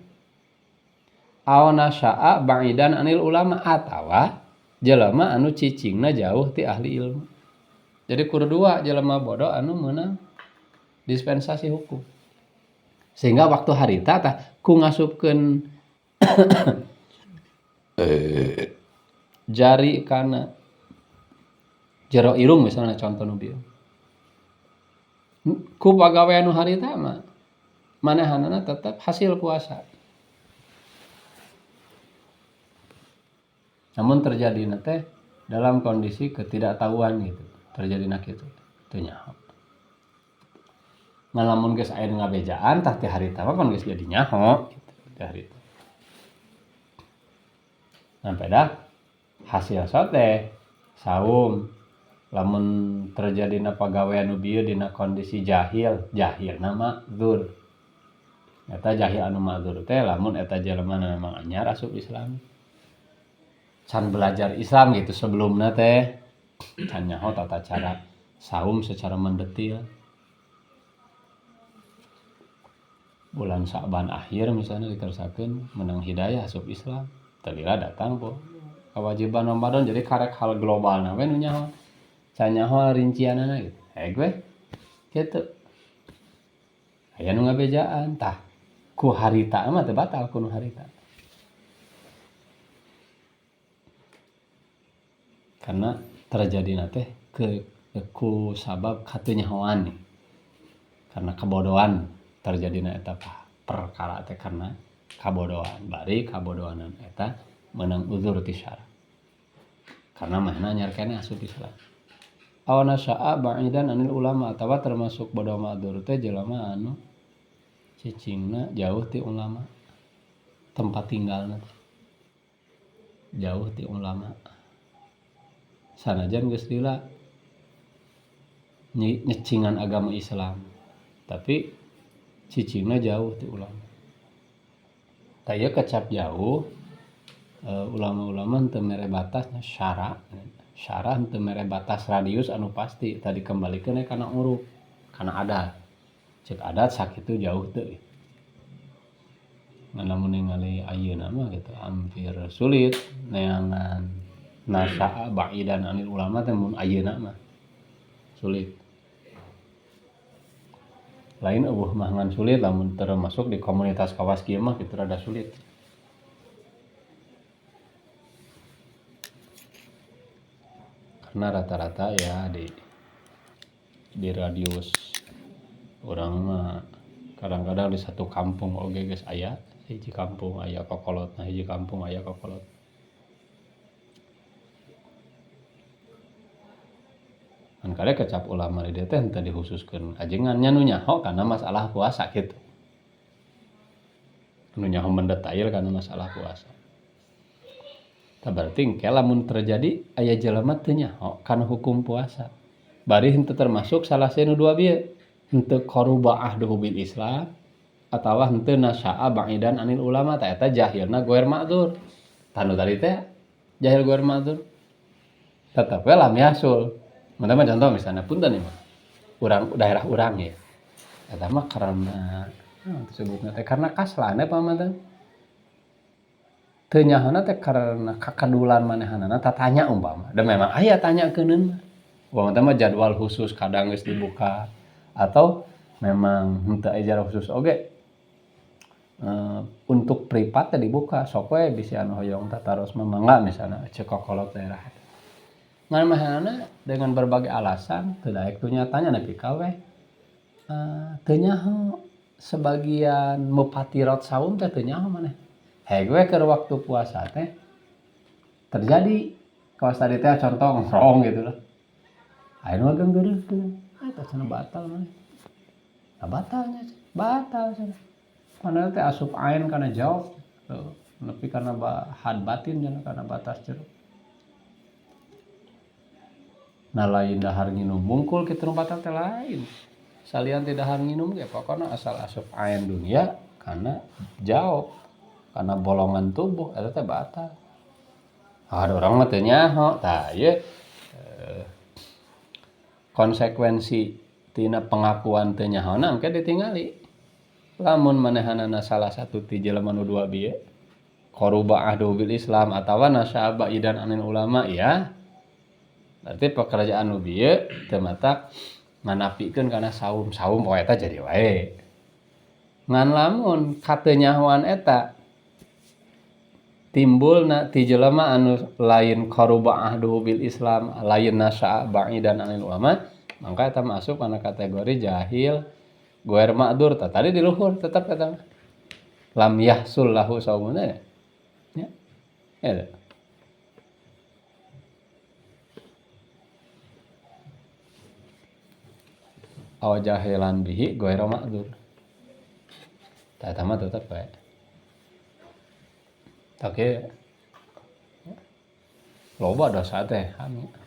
Aw nasya'a ba'idan anil ulama atawa jelema anu cicingna jauh ti ahli ilmu. Jadi kudu dua jelema bodoh anu meunang dispensasi hukum. Sehingga waktu harita tah ku ngasupkeun jari kana jero irung misalnya contoh nu bieu. Ku pagawean nu harita mah manehanana tetep hasil puasa. Namun terjadina teh dalam kondisi ketidaktahuan gitu. Terjadina kitu teu nyaho. Ngan lamun geus aya ngabejaan tah ti harita mah pan geus jadi nyaho gitu ti harita. Nah pedah hasil sote saum lamun terjadina pagawean nu bieu dina kondisi jahil, jahilna ma'dzur. Eta jahil anu ma'dzur teh lamun eta jelema memang anyar asup Islam. Can belajar Islam gitu sebelumna teh can nyaho tata cara saum secara mendetil. Bulan Sa'ban akhir misalnya dikersakeun menang hidayah asup Islam. Telila datang po kewajiban Ramadan jadi karek hal globalna we nu nyaho. Can nyaho rincianana gitu. Heg we kitu. Aya nu ngabejaan tah ku harita mah teu batal ku nu harita. Karena terjadina teh ku sabab katenyahoan nih. Karena kebodohan terjadina eta perkara teh karena kabodohan. Bari kabodohanan eta meunang uzur ti syara. Karena manehna anyar keneh asup Islam. Aw nasya'a ba'idan anil ulama atawa termasuk bodoh ma'dzur teh jelema anu cicingna jauh ti ulama. Tempat tinggalna teh jauh ti ulama. Sanajan geus lila nyecingan agama Islam tapi cicingna jauh ti ulama. Tah ieu kecap jauh ulama-ulama teu mere batasna syara. Syara teu mere batas radius anu pasti tadi kembalikeun we kana uruf, kana adat. Cek adat sakitu jauh teu. Ngan lamun ningali ayeuna mah gitu hampir sulit neangan nasya'a ba'idan anil ulama teh mun ayeuna mah sulit. Lain eueuh mah ngan sulit lamun termasuk di komunitas kawas kieu mah kitu rada sulit. Karena rata-rata ya di radius urang mah kadang-kadang di satu kampung oge geus aya, hiji kampung aya kokolotna, hiji kampung aya kokolot. Kan kade kecap ulama di dieu teh henteu dikhususkeun ajengan nya nu nyaho kana masalah puasa kitu. Nu nyaho mendetail kana masalah puasa. Tah berarti engke lamun terjadi aya jelema teu nyaho kana hukum puasa. Bari henteu termasuk salah sieun nu dua bieu. Henteu qaruba ahduhu bil Islam atawa henteu nasya'a ba'idan anil ulama tah eta jahilna goer ma'dzur. Tah nu tadi teh jahil goer ma'dzur. Tetep we lam yahsul. Mun mah contoh misalnya punten ieu mah. Urang daerah urang ya. Eta mah karena disebutna teh karena kaslana pamanten. Teu nyahona teh karena kakadulan manehanana tatanya umpama. Da memang aya tanyakeuneuh mah. Umpama teh mah jadwal khusus kadang geus dibuka atau memang henteu aya jadwal khusus oge. Untuk privat teh dibuka sok we bisi anu hoyong tataros mah mangga misalna ceuk kokolot daerah eta. Ngan manehanana dengan berbagai alasan teu daek tu nyatanya nepi ka we teu nyaho sebagian mupatirot saum teh teu nyaho maneh. Heg we keur waktu puasa teh terjadi kawas tadi teh contoh ngrong gitu lah. Ayeuna mah geunggeureuhkeun. Eta cenah batal maneh. Nah batalnya batal cenah. Padahal teh asup ain kana jawab nepi kana had batin cenah kana batas jero. Nah lain dahar nginum bungkul kitu nu batal teh lain. Salian ti dahar nginum ge pokona asal asup ain dunia kana jawab. Karena bolongan tubuh eta teh batal. Ada orang mah teu nyaho. Tah ieu konsekuensi tina pengakuan teu nyahona engke ditingali. Lamun manehanana salah satu ti jelema nu dua bieu qaruba ahdu bil Islam atawa nasaba idan anil ulama ya. Berarti pekerjaan nu bieu teu matak manapikeun kana saum. Saum poe eta jadi wae. Ngan lamun katenyahoan eta timbulna ti jelema anu lain qaruba ahduhu bil Islam, lain nasya'a ba'idan anil ulama, mangka eta masuk kana kategori jahil goer ma'dur. Tah tadi di luhur tetep eta mah lam yahsul lahu saumuna ya. Ya. Ya. Aw jahilan bihi goer ma'dur. Tah eta mah tetep bae. Oke, loba dosa teh,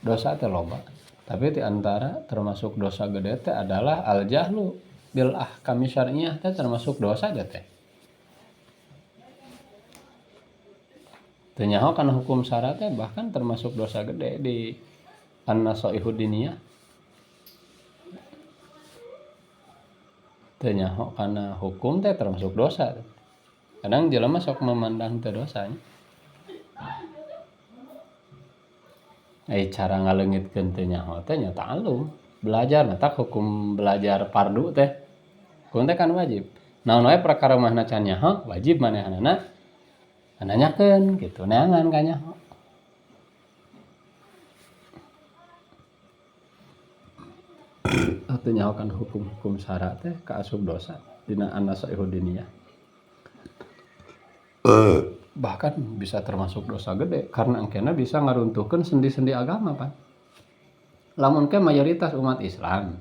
dosa teh loba. Tapi di antara termasuk dosa gede teh adalah al-jahlu bil ahkami syar'iyyah teh termasuk dosa teh. Teu nyaho kana hukum syara teh bahkan termasuk dosa gede di an-nasaihud diniyah. Teu nyaho kana hukum teh termasuk dosa. Kadang jelema sok memandang teu dosa nya. Cara ngaleungitkeun teu nyaho teh nya ta'allum, belajar matak hukum belajar fardu teh. Hukum teh kan wajib. Naon wae perkara mahna can nyaho wajib manehanana nanyakeun kitu neangan ka nyaho. Teu nyaho kan hukum-hukum syara teh kaasup dosa dina an-nasaihud diniyah. Bahkan bisa termasuk dosa gede karena engkena bisa ngaruntuhkeun sendi-sendi agama pan. Lamun ke mayoritas umat Islam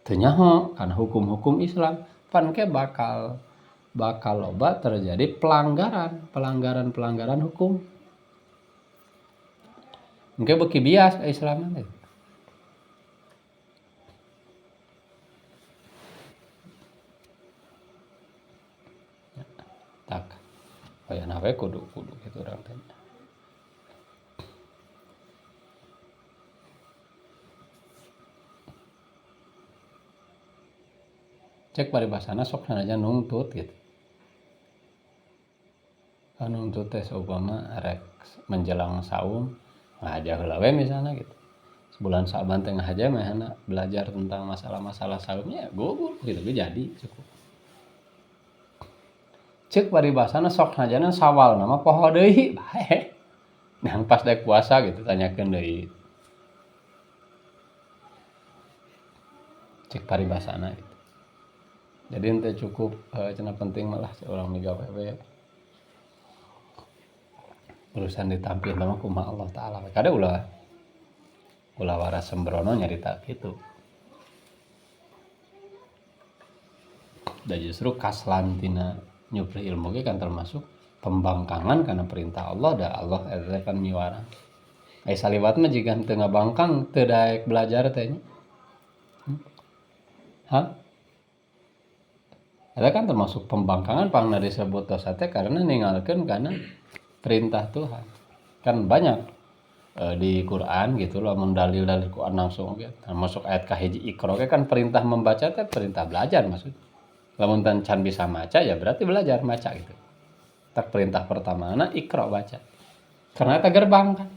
teu nyaho kana hukum-hukum Islam, pan ke bakal loba terjadi pelanggaran hukum. Engke beuki bias ka Islam teh. Tak aya we kudu kitu urang teh. Cek paribasana sok sanajan nungtut gitu. Kan nungtut teh saupama rek menjelang saum ngahaja heula we misalna gitu. Sebulan Sa'ban teh ngahaja mehana belajar tentang masalah-masalah saumnya gugur gitu ge jadi cukup. Cek paribasana sok sajana sawal nama poho deui bae. Nah pas daek puasa gitu tanyakeun deui. Cek paribasana gitu. Jadi henteu cukup cenah penting malah urang migawe we. Urusan ditampil mah kumaha Allah taala. Kade ulah waras sembrono nyarita kitu. Da justru kaslantina nyupri ilmu ge kan termasuk pembangkangan karena perintah Allah da Allah eta kan miwarang. Ai saliwat mah jiga henteu ngabangkang teu daek belajar teh nya. Hah? Eta kan termasuk pembangkangan pangna disebut dosa teh karena ninggalkeun kana perintah Tuhan. Kan banyak Di Quran gitu lamun dalil-dalil Quran langsung oge termasuk ayat kahiji Iqra ge kan perintah membaca teh perintah belajar maksud. Lamun can bisa maca ya berarti belajar maca gitu. Tak perintah pertamana Iqra baca. Karena eta gerbang kan.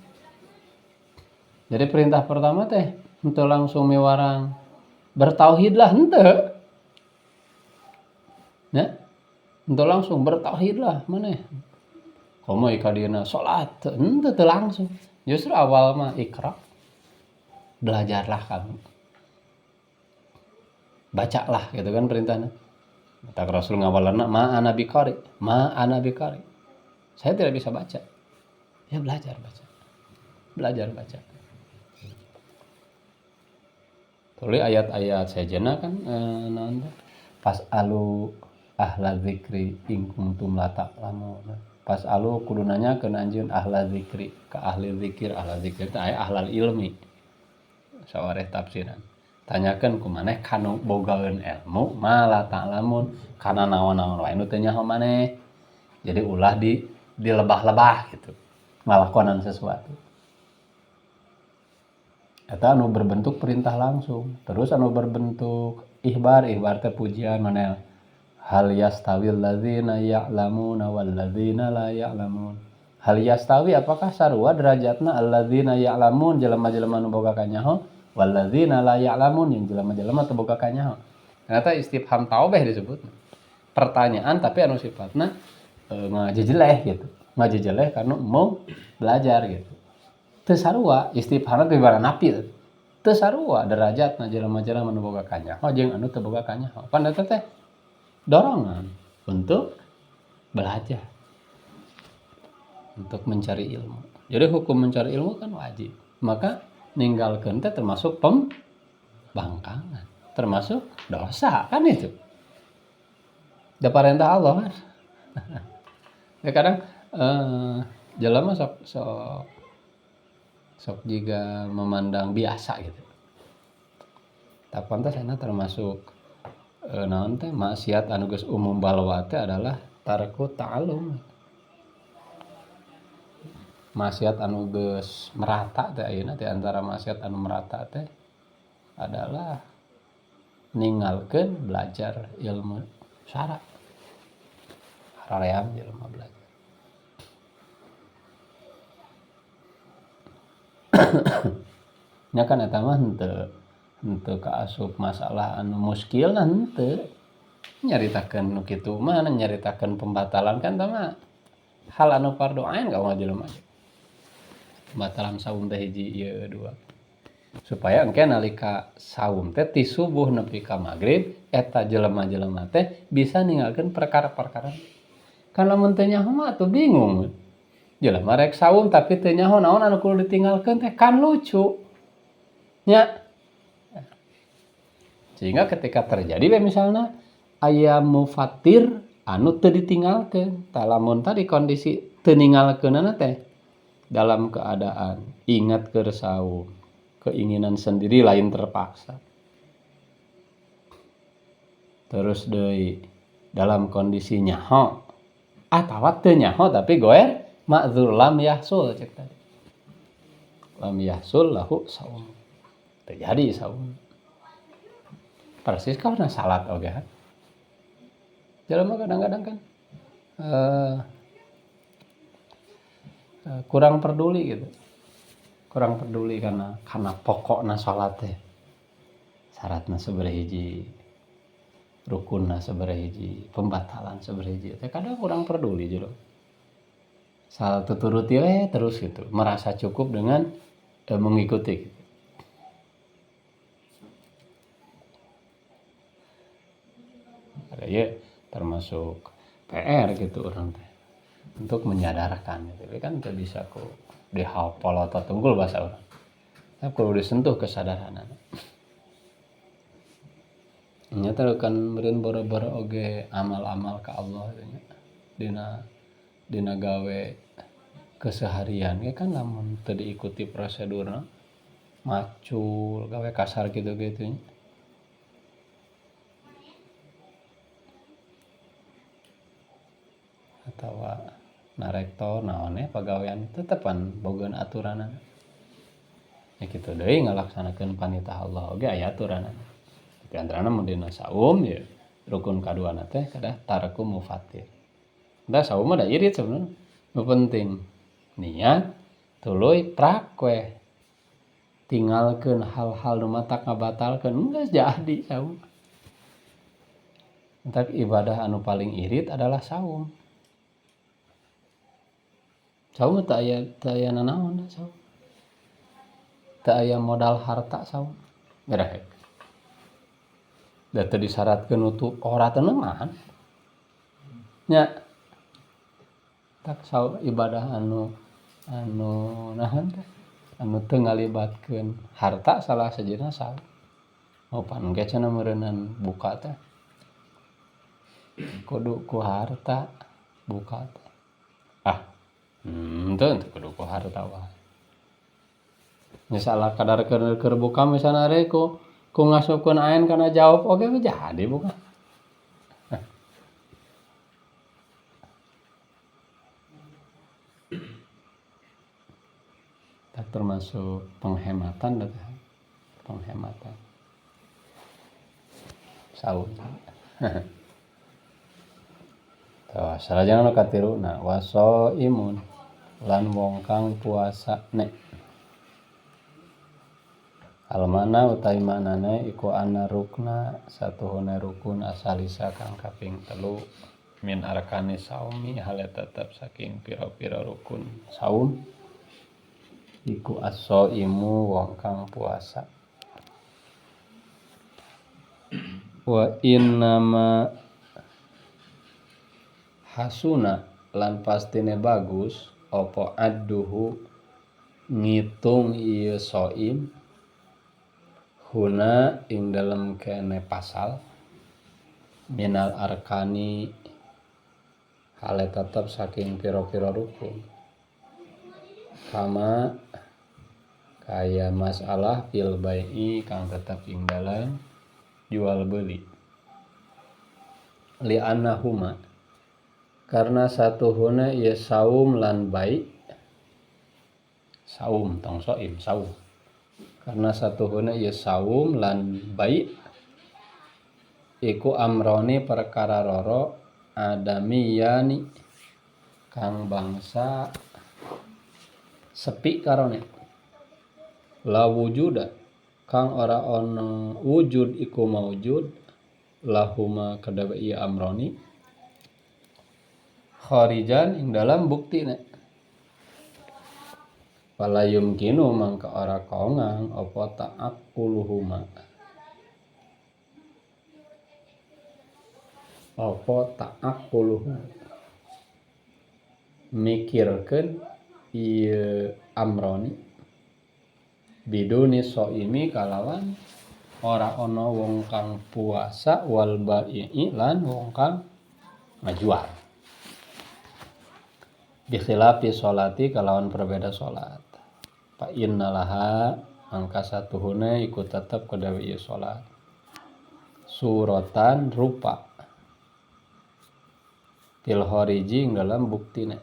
Jadi perintah pertama teh henteu langsung miwarang bertauhidlah henteu. Nya? Henteu langsung bertauhidlah maneh. Komo ikadieuna salat henteu teu langsung. Justru awal mah Iqra, belajarlah kamu, bacalah gitu kan perintahnya. Tak Rasul ngawalanna ma ana biqari, ma ana biqari. Saya tidak bisa baca. Ya belajar baca. Belajar baca. Tuluy ayat-ayat sejenna kan naon teh? Fas'alu ahla dzikri in kuntum la ta'lamun. Fas'alu kudu nanyakeun anjeun ahla dzikri ka ahli zikir, ahla zikir teh aya ahlal ilmi. Sawareh tafsiran. Tanyakeun ku maneh kanu bogaeun ilmu ma la ta'lamun kana naon-naon wae nu teu nyaho maneh. Jadi ulah di dilebah-lebah gitu ngalakonan sesuatu. Eta anu berbentuk perintah langsung. Terus anu berbentuk ihbar, ihbar teh pujian maneh. Hal yastawil ladzina ya'lamuna wal ladzina la ya'lamun. Hal yastawi apakah sarua derajatna alladzina ya'lamun jelema-jelema nu boga kanyaho wal ladzina la ya'lamun yang jelema-jelema teu boga kanyaho. Ternyata istifham taubeh disebut. Pertanyaan tapi anu sifatna ngajejeleh gitu. Ngajejeleh karena mau belajar gitu. Teu sarua istifhamna teh ibarat napi. Teu sarua derajatna jelema-jelema nu boga kanyaho jeung anu teu boga kanyaho. Pan eta teh dorongan untuk belajar, untuk mencari ilmu. Jadi hukum mencari ilmu kan wajib. Maka ninggalkeun teh termasuk pembangkangan, termasuk dosa kan itu. Da parentah Allah kan. Ya kadang jelema sok jiga memandang biasa gitu. Tak pantas enak termasuk naon teh maksiat anu geus umum balwa teh adalah tarku ta'allum. Maksiat anu geus merata teh ayeuna teh antara maksiat anu merata teh adalah ninggalkeun belajar ilmu syara. Haraream jelema belajar. Nya kan eta mah henteu kaasup masalah anu muskil henteu. Nyaritakeun nu kitu mah nyaritakeun pembatalan kan tah mah hal anu fardu ain ka umat jelema. Pembatalan saum teh hiji ieu dua. Supaya engke nalika saum teh ti subuh nepi ka magrib eta jelema-jelema teh bisa ninggalkeun perkara-perkara. Kan lamun teu nyaho mah atuh bingung. Jelema rek saum tapi teu nyaho naon anu kudu ditinggalkeun teh kan lucu. Nya. Sehingga ketika terjadi we misalna aya mufatir anu teu ditinggalkeun, tah lamun tadi kondisi teu ninggalkeunana teh dalam keadaan ingat keur saum, keinginan sendiri lain terpaksa. Terus deui dalam kondisi nyaho atawa teu nyaho tapi goer ma'dzur lam yahsul cek tadi. Lam yahsul lahu saum. Terjadi saum. Persis karena salat oge kan. Jelema kadang-kadang kan kurang peduli gitu. Kurang peduli karena pokokna salat teh. Syaratna sabaraha hiji, rukunna sabaraha hiji, pembatalan sabaraha hiji. Teh kadang kurang peduli jelema. Salat tuturuti we terus gitu, merasa cukup dengan mengikuti gitu. Ada ya termasuk PR gitu orang teh untuk menyadarkan gitu. Tapi kan teu bisa ku dihafal atau tunggul bahasa orang. Tapi kalau disentuh kesadaran. Nyata kan meureun boro-boro oge amal-amal ka Allah gitu nya. Dina gawe keseharian ge kan lamun teu diikuti prosedurna macul gawe kasar gitu-gitu nya. Atawa narektor naon pagawean tetepan bogaeun aturanana. Nya kitu deui ngalaksanakeun panitah Allah oge aya aturanana. Di antarana mun dina saum ya rukun kaduana teh kedah tarku mufatir. Da saum mah da irit sebenarnya. Nu penting niat tuluy prak we. Tinggalkeun hal-hal nu matak ngabatalkeun geus jadi saum. Entak ibadah anu paling irit adalah saum. Saum teu aya nanaon saum. Teu aya modal harta saum. Gereh. Da teu disyaratkeun nutup ora teu neuman. Nya tak saum ibadah anu naon teh anu teu ngalibatkeun harta salah sajina saum. Oh pan ge cenah meureunnan buka teh. Kudu ku harta buka teh. Ah, henteu kudu ku harta wae. Misalnya kadar keur buka misalna are ku ngasupkeun aen kana jawab oge jadi buka. Tak termasuk penghematan dah. Penghematan. Saum. Tuh, salajengna nu katiluna waso imun lan wong kang puasa ne. Almana utai maknane iku ana rukna satuhuna rukun asalisa kang kaping telu min arkani saumi hale tetep saking pira-pira rukun saum iku as-saimu wong kang puasa. Wa innama hasuna lan pastine bagus apa adduhu ngitung ieu saim huna ing dalem kene pasal minal arkani hale tetep saking pira-pira rukun kama kaya masalah fil bai'i kang tetep ing dalem jual beli li annahuma karena satuhuna ieu saum lan bai saum tong soim saum karena satuhuna ieu saum lan bai iku amroni perkara loro adamiyani kang bangsa sepi karone la wujuda kang ora ana wujud iku maujud lahuma kadawa ieu amroni kharijan ing dalam buktina wala yumkinu mangka ora kongang apa ta'aqquluhuma apa ta'aqquluhuma mikirkeun ieu amroni biduni soimi kalawan ora ana wong kang puasa wal bai'i lan wong kang ngajual bikhilafi sholati kalawan berbeda salat fa innalaha angka satuhuna iku tetep kadawe ieu salat suratan rupa fil khariji ing dalam buktina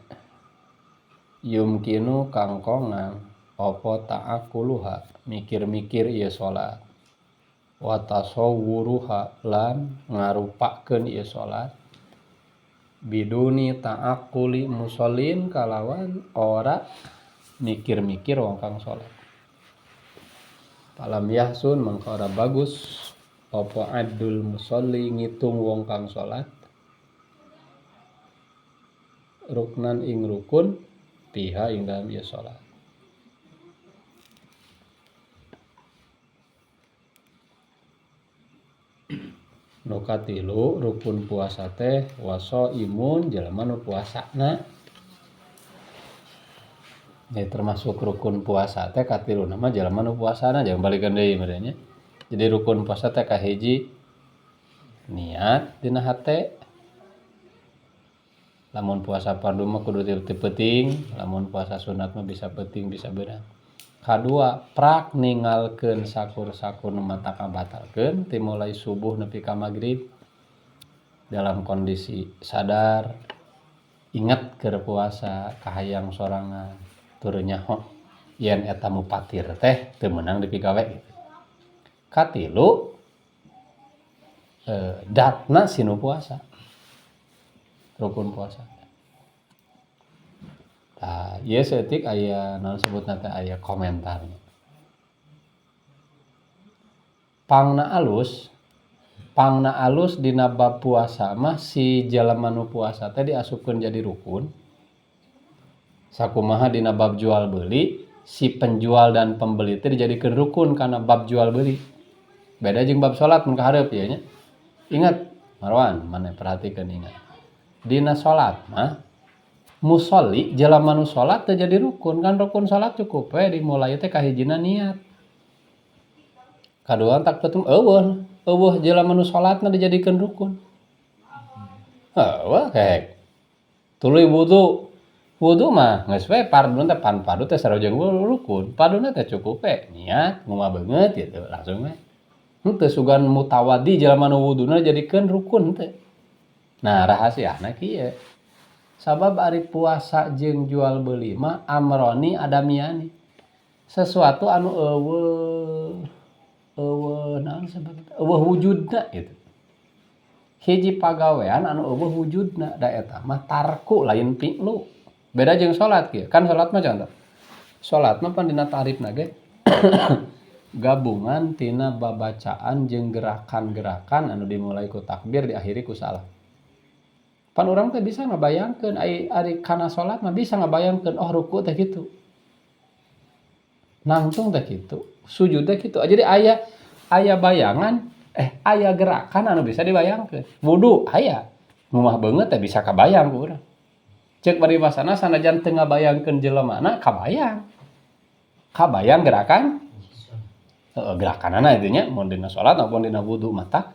yumkinu kang kongang apa ta'aquluha mikir-mikir ieu salat wa tasawwuruha lan ngarupakeun ieu salat biduni ta'aquli musallin kalawan ora mikir-mikir wong kang salat falam yahsun mangka ora bagus apa adul musalli ngitung wong kang salat ruknan ing rukun piha ing dalam ieu salat. Nu katilu rukun puasa teh waso imun jelema nu puasana. Ya termasuk rukun puasa teh katilu nama jelema nu puasana jangan balikeun deui meureun nya. Jadi rukun puasa teh kahiji niat dina hate. Lamun puasa fardu mah kudu ti peuting, lamun puasa sunat mah bisa peuting bisa beurang. Kadua prak ninggalkeun sakur-sakur nu mata kabatalkeun ti mulai subuh nepi ka magrib dalam kondisi sadar inget keur puasa kahayang sorangan tur nyaho Yen eta mupatir teh teu meunang dipigawe gitu. Katilu datna si nu puasa. Rukun puasa. Tah, ieu saeutik aya naon sebutna teh aya komentarna. Pangna alus dina bab puasa mah si jalma nu puasa teh diasupkeun jadi rukun. Sakumaha dina bab jual beli, si penjual dan pembeli teh dijadikeun rukun kana bab jual beli. Beda jeung bab salat mun kahareup ieu nya. Ingat Marwan, maneh perhatikeun ingat. Dina salat mah musolli jalma nu salat teh jadi rukun, kan rukun salat cukup we dimulai teh kahijina niat. Kadua tak ketum eueuh, eueuh jalma nu salatna dijadikeun rukun. Eueuh kek. Tuluy wudu. Wudu mah geus we farduna teh pan fardu teh sarua jeung rukun. Farduna teh cukup we niat ngumbah beungeut gitu langsung we. Henteu sugan mutawadi jalma nu wuduna dijadikeun rukun teh. Nah rahasiana kieu. Sabab ari puasa jeung jual beuli mah amroni adamiani. Sesuatu anu eueuh eueuh naon sebabna eueuh wujudna gitu. Hiji pagawean anu eueuh wujudna da eta mah tarku lain fi'lu. Beda jeung salat kieu. Kan salat mah contoh. Salat mah pan dina tarifna ge gabungan tina babacaan jeung gerakan-gerakan anu dimulai ku takbir diakhiri ku salam. Pan urang teh bisa ngabayangkeun ari kana salat mah bisa ngabayangkeun oh ruku teh kitu. Nangtung teh kitu, sujud teh kitu. Jadi aya bayangan aya gerakan anu bisa dibayangkeun. Wudu aya. Ngumbah beungeut teh bisa kabayang ku urang. Ceuk paribasana sanajan teu ngabayangkeun jelemana kabayang. Kabayang gerakan? Heeh, gerakanana itu nya mun dina salat maupun dina wudu mata.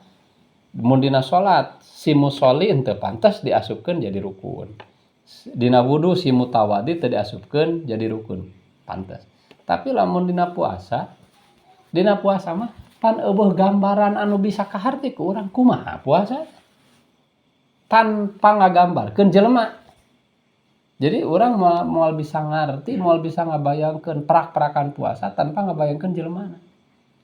Mun dina salat si musolli henteu pantes diasupkeun jadi rukun. Dina wudu si mutawadi teu diasupkeun jadi rukun, pantes. Tapi lamun dina puasa mah pan eueuh gambaran anu bisa kaharti ku urang kumaha puasa tanpa ngagambarkeun jelema. Jadi urang moal bisa ngarti, moal bisa ngabayangkeun prak-prakan puasa tanpa ngabayangkeun jelemana.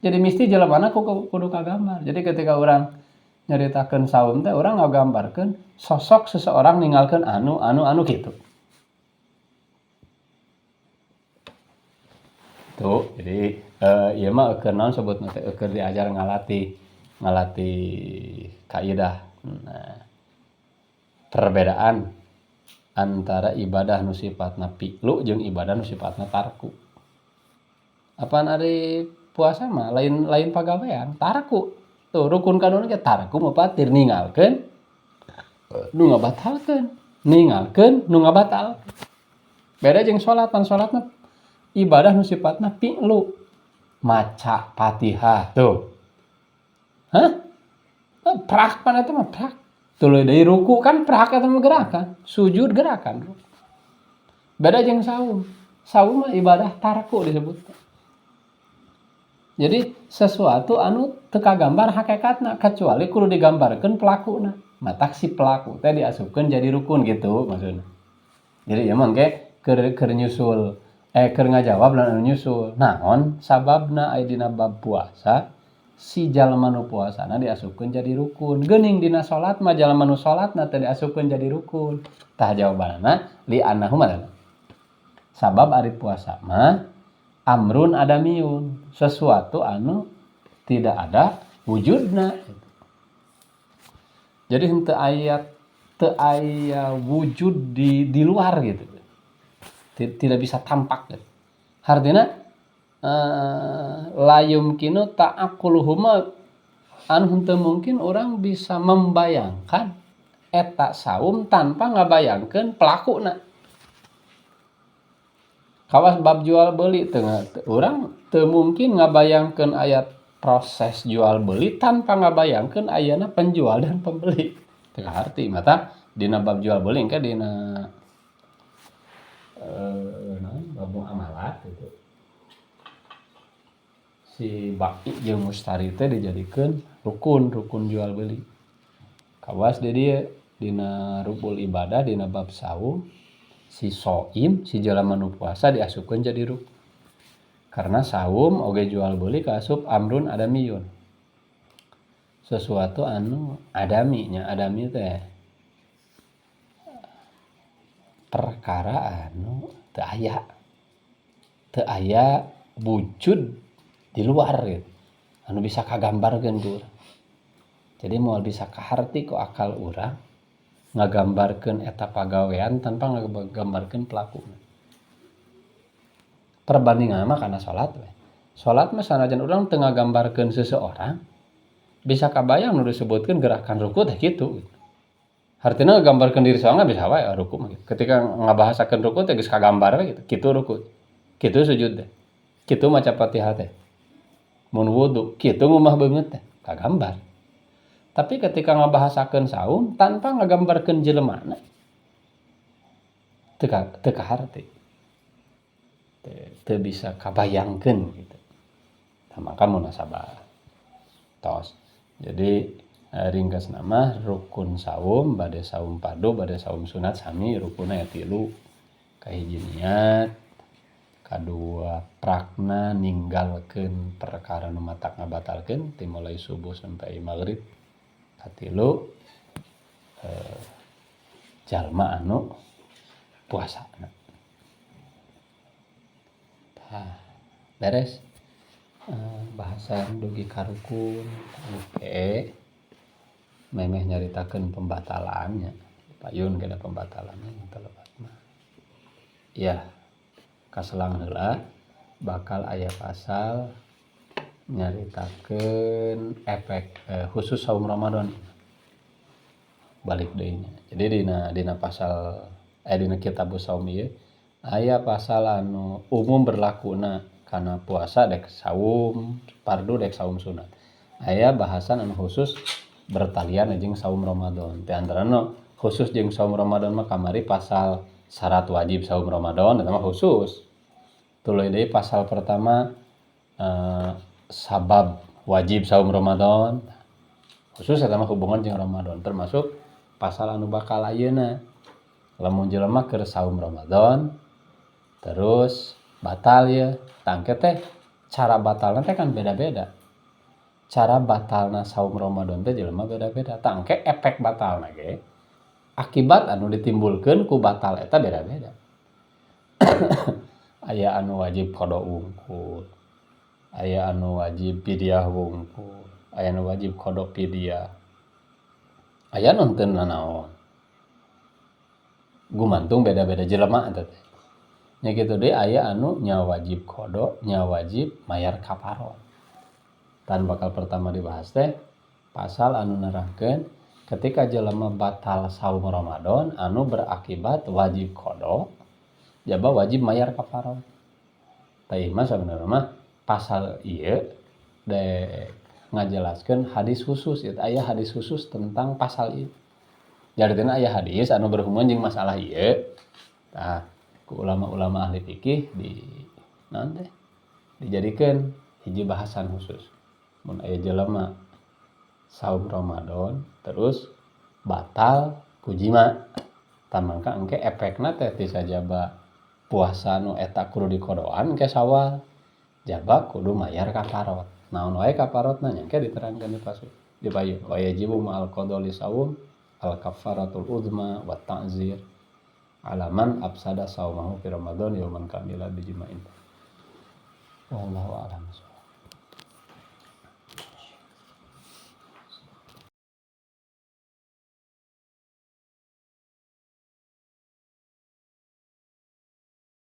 Jadi mesti jelemana kudu kagambar. Jadi ketika urang nyaritakeun saum teh urang ngagambarkeun sosok seseorang ninggalkeun anu anu anu kitu. Tuh, jadi ieu mah eukeun naon sebutna teh eukeun diajar ngalatih kaidah. Nah, perbedaan antara ibadah nu sifatna fi'lu jeung ibadah nu sifatna tarku. Apaan ari puasa mah lain pagawean, tarku. Tuh rukun kaduna ge tarku mupatir ninggalkeun nu ngabatalkeun, ninggalkeun nu ngabatal. Beda jeung salat, pan salatna ibadah nu sifatna fi'lu. Maca Fatihah tuh. Hah? Prak pan eta mah prak. Tuluy deui ruku kan prak eta mah gerakan, sujud gerakan. Beda jeung saum. Saum mah ibadah tarku disebut. Jadi sesuatu anu teu kagambar hakikatna kecuali kudu digambarkeun pelakuna. Matak si pelaku teh diasupkeun jadi rukun gitu maksudna. Jadi ieu mah engke keur nyusul keur ngajawab lan anu nyusul. Naon sababna aya dina bab puasa si jalma nu puasana diasupkeun jadi rukun. Geuning dina salat mah jalma nu salatna teh diasupkeun jadi rukun. Tah jawabanna li annahu mah. Sabab ari puasa mah amrun adamiun, sesuatu anu tidak ada wujudna. Jadi henteu aya wujud di luar gitu. Tidak bisa tampak gitu. Artinya la yumkinu ta'aquluhuma anu henteu mungkin orang bisa membayangkan eta saum tanpa ngabayangkeun pelakuna. Kawas bab jual beli teu urang teu mungkin ngabayangkeun aya proses jual beli tanpa ngabayangkeun ayana penjual dan pembeli. Teu kaharti mata dina bab jual beli engke dina naon bab muamalat gitu. Si baki jeung mustari teh dijadikeun rukun jual beli. Kawas di dieu dina rukul ibadah dina bab saum si soim si jalma nu puasa diasupkeun jadi rukun. Karena saum oge jual beli kaasup amrun adamiyun. Sesuatu anu adami nya, adami teh perkara anu teu aya. Teu aya wujud di luar gitu. Anu bisa kagambarkeun ku urang. Jadi moal bisa kaharti ku akal urang ngagambarkeun eta pagawean tanpa ngagambarkeun pelakuna. Perbandingan mah kana salat we. Salat mah sanajan urang teu ngagambarkeun seseorang bisa kabayang nu disebutkeun gerakan ruku teh kitu. Hartina ngagambarkeun diri sorangan bisa wae ruku mah gitu. Ketika ngabahasakeun ruku teh geus kagambar we gitu. Kitu ruku. Kitu sujud teh. Kitu maca Fatihah teh. Mun wudu kitu ngumah beungeut teh kagambar. Tapi ketika ngabahasakeun saum tanpa ngagambarkeun jelemana teu kaharti. Teu bisa kabayangkeun gitu. Tah maka munasabah. Tos. Jadi ringkasna mah rukun saum bade saum fardu bade saum sunat sami rukunna aya 3. Kahiji niat, kadua prakna ninggalkeun perkara nu matak ngabatalkeun ti mulai subuh sampai maghrib. Katilu jalma anu puasana. Tah beres bahasan dugi ka rukun. Oke. Memeh nyaritakeun pembatalannya. Payun kana pembatalannya teu lepat mah. Ya, kaselang heula bakal aya pasal nyaritakeun efek khusus saum Ramadan. Balik deui nya. Jadi dina pasal dina kitab saum ieu aya pasal anu umum berlakuna kana puasa dek saum fardu dek saum sunat. Aya bahasan anu khusus bertalian jeung saum Ramadan. Di antarana khusus jeung saum Ramadan mah kamari pasal syarat wajib saum Ramadan eta mah khusus. Tuluy deui pasal pertama sabab wajib saum Ramadan. Khusus eta mah hubungan jeung Ramadan, termasuk pasal anu bakal ayeuna. Lamun jelema keur saum Ramadan terus batal ye, tangke teh cara batalna teh kan beda-beda. Cara batalna saum Ramadan teh jelema beda-beda. Tangke efek batalna ge akibat anu ditimbulkeun ku batal eta beda-beda. Aya anu wajib qada wungkul, aya anu wajib fidyah wungkul, aya anu wajib qada fidyah. Aya nu henteu nanaon. Gumantung beda-beda jelema eta teh. Nya kitu deui aya anu nya wajib qada, nya wajib mayar kafarat. Tan bakal pertama dibahas teh pasal anu nerangkeun ketika jelema batal saum Ramadan anu berakibat wajib qada, jaba wajib mayar kafarat. Tah ieu mah sabenerna mah pasal ieu dek ngajelaskeun hadis khusus, ieu aya hadis khusus tentang pasal ieu. Jartina aya hadis anu berhubungan jeung masalah ieu. Tah ku ulama-ulama ahli fikih di naon teh dijadikeun hiji bahasan khusus. Mun aya jelema saum Ramadan terus batal ku jima, tah mangka engke efekna teh ti sajaba puasa nu eta kudu dikodoan engke Sawal, jaba kudu mayar kafarat. Naon wae kafaratna nya engke diterangkeun di pasal di payun. Wa yajibu ma'al qada li saum al kafaratul uzma wa ta'zir ala man afsada saumahu fi Ramadan yauman kamila bijima'in. Wallahu a'lam.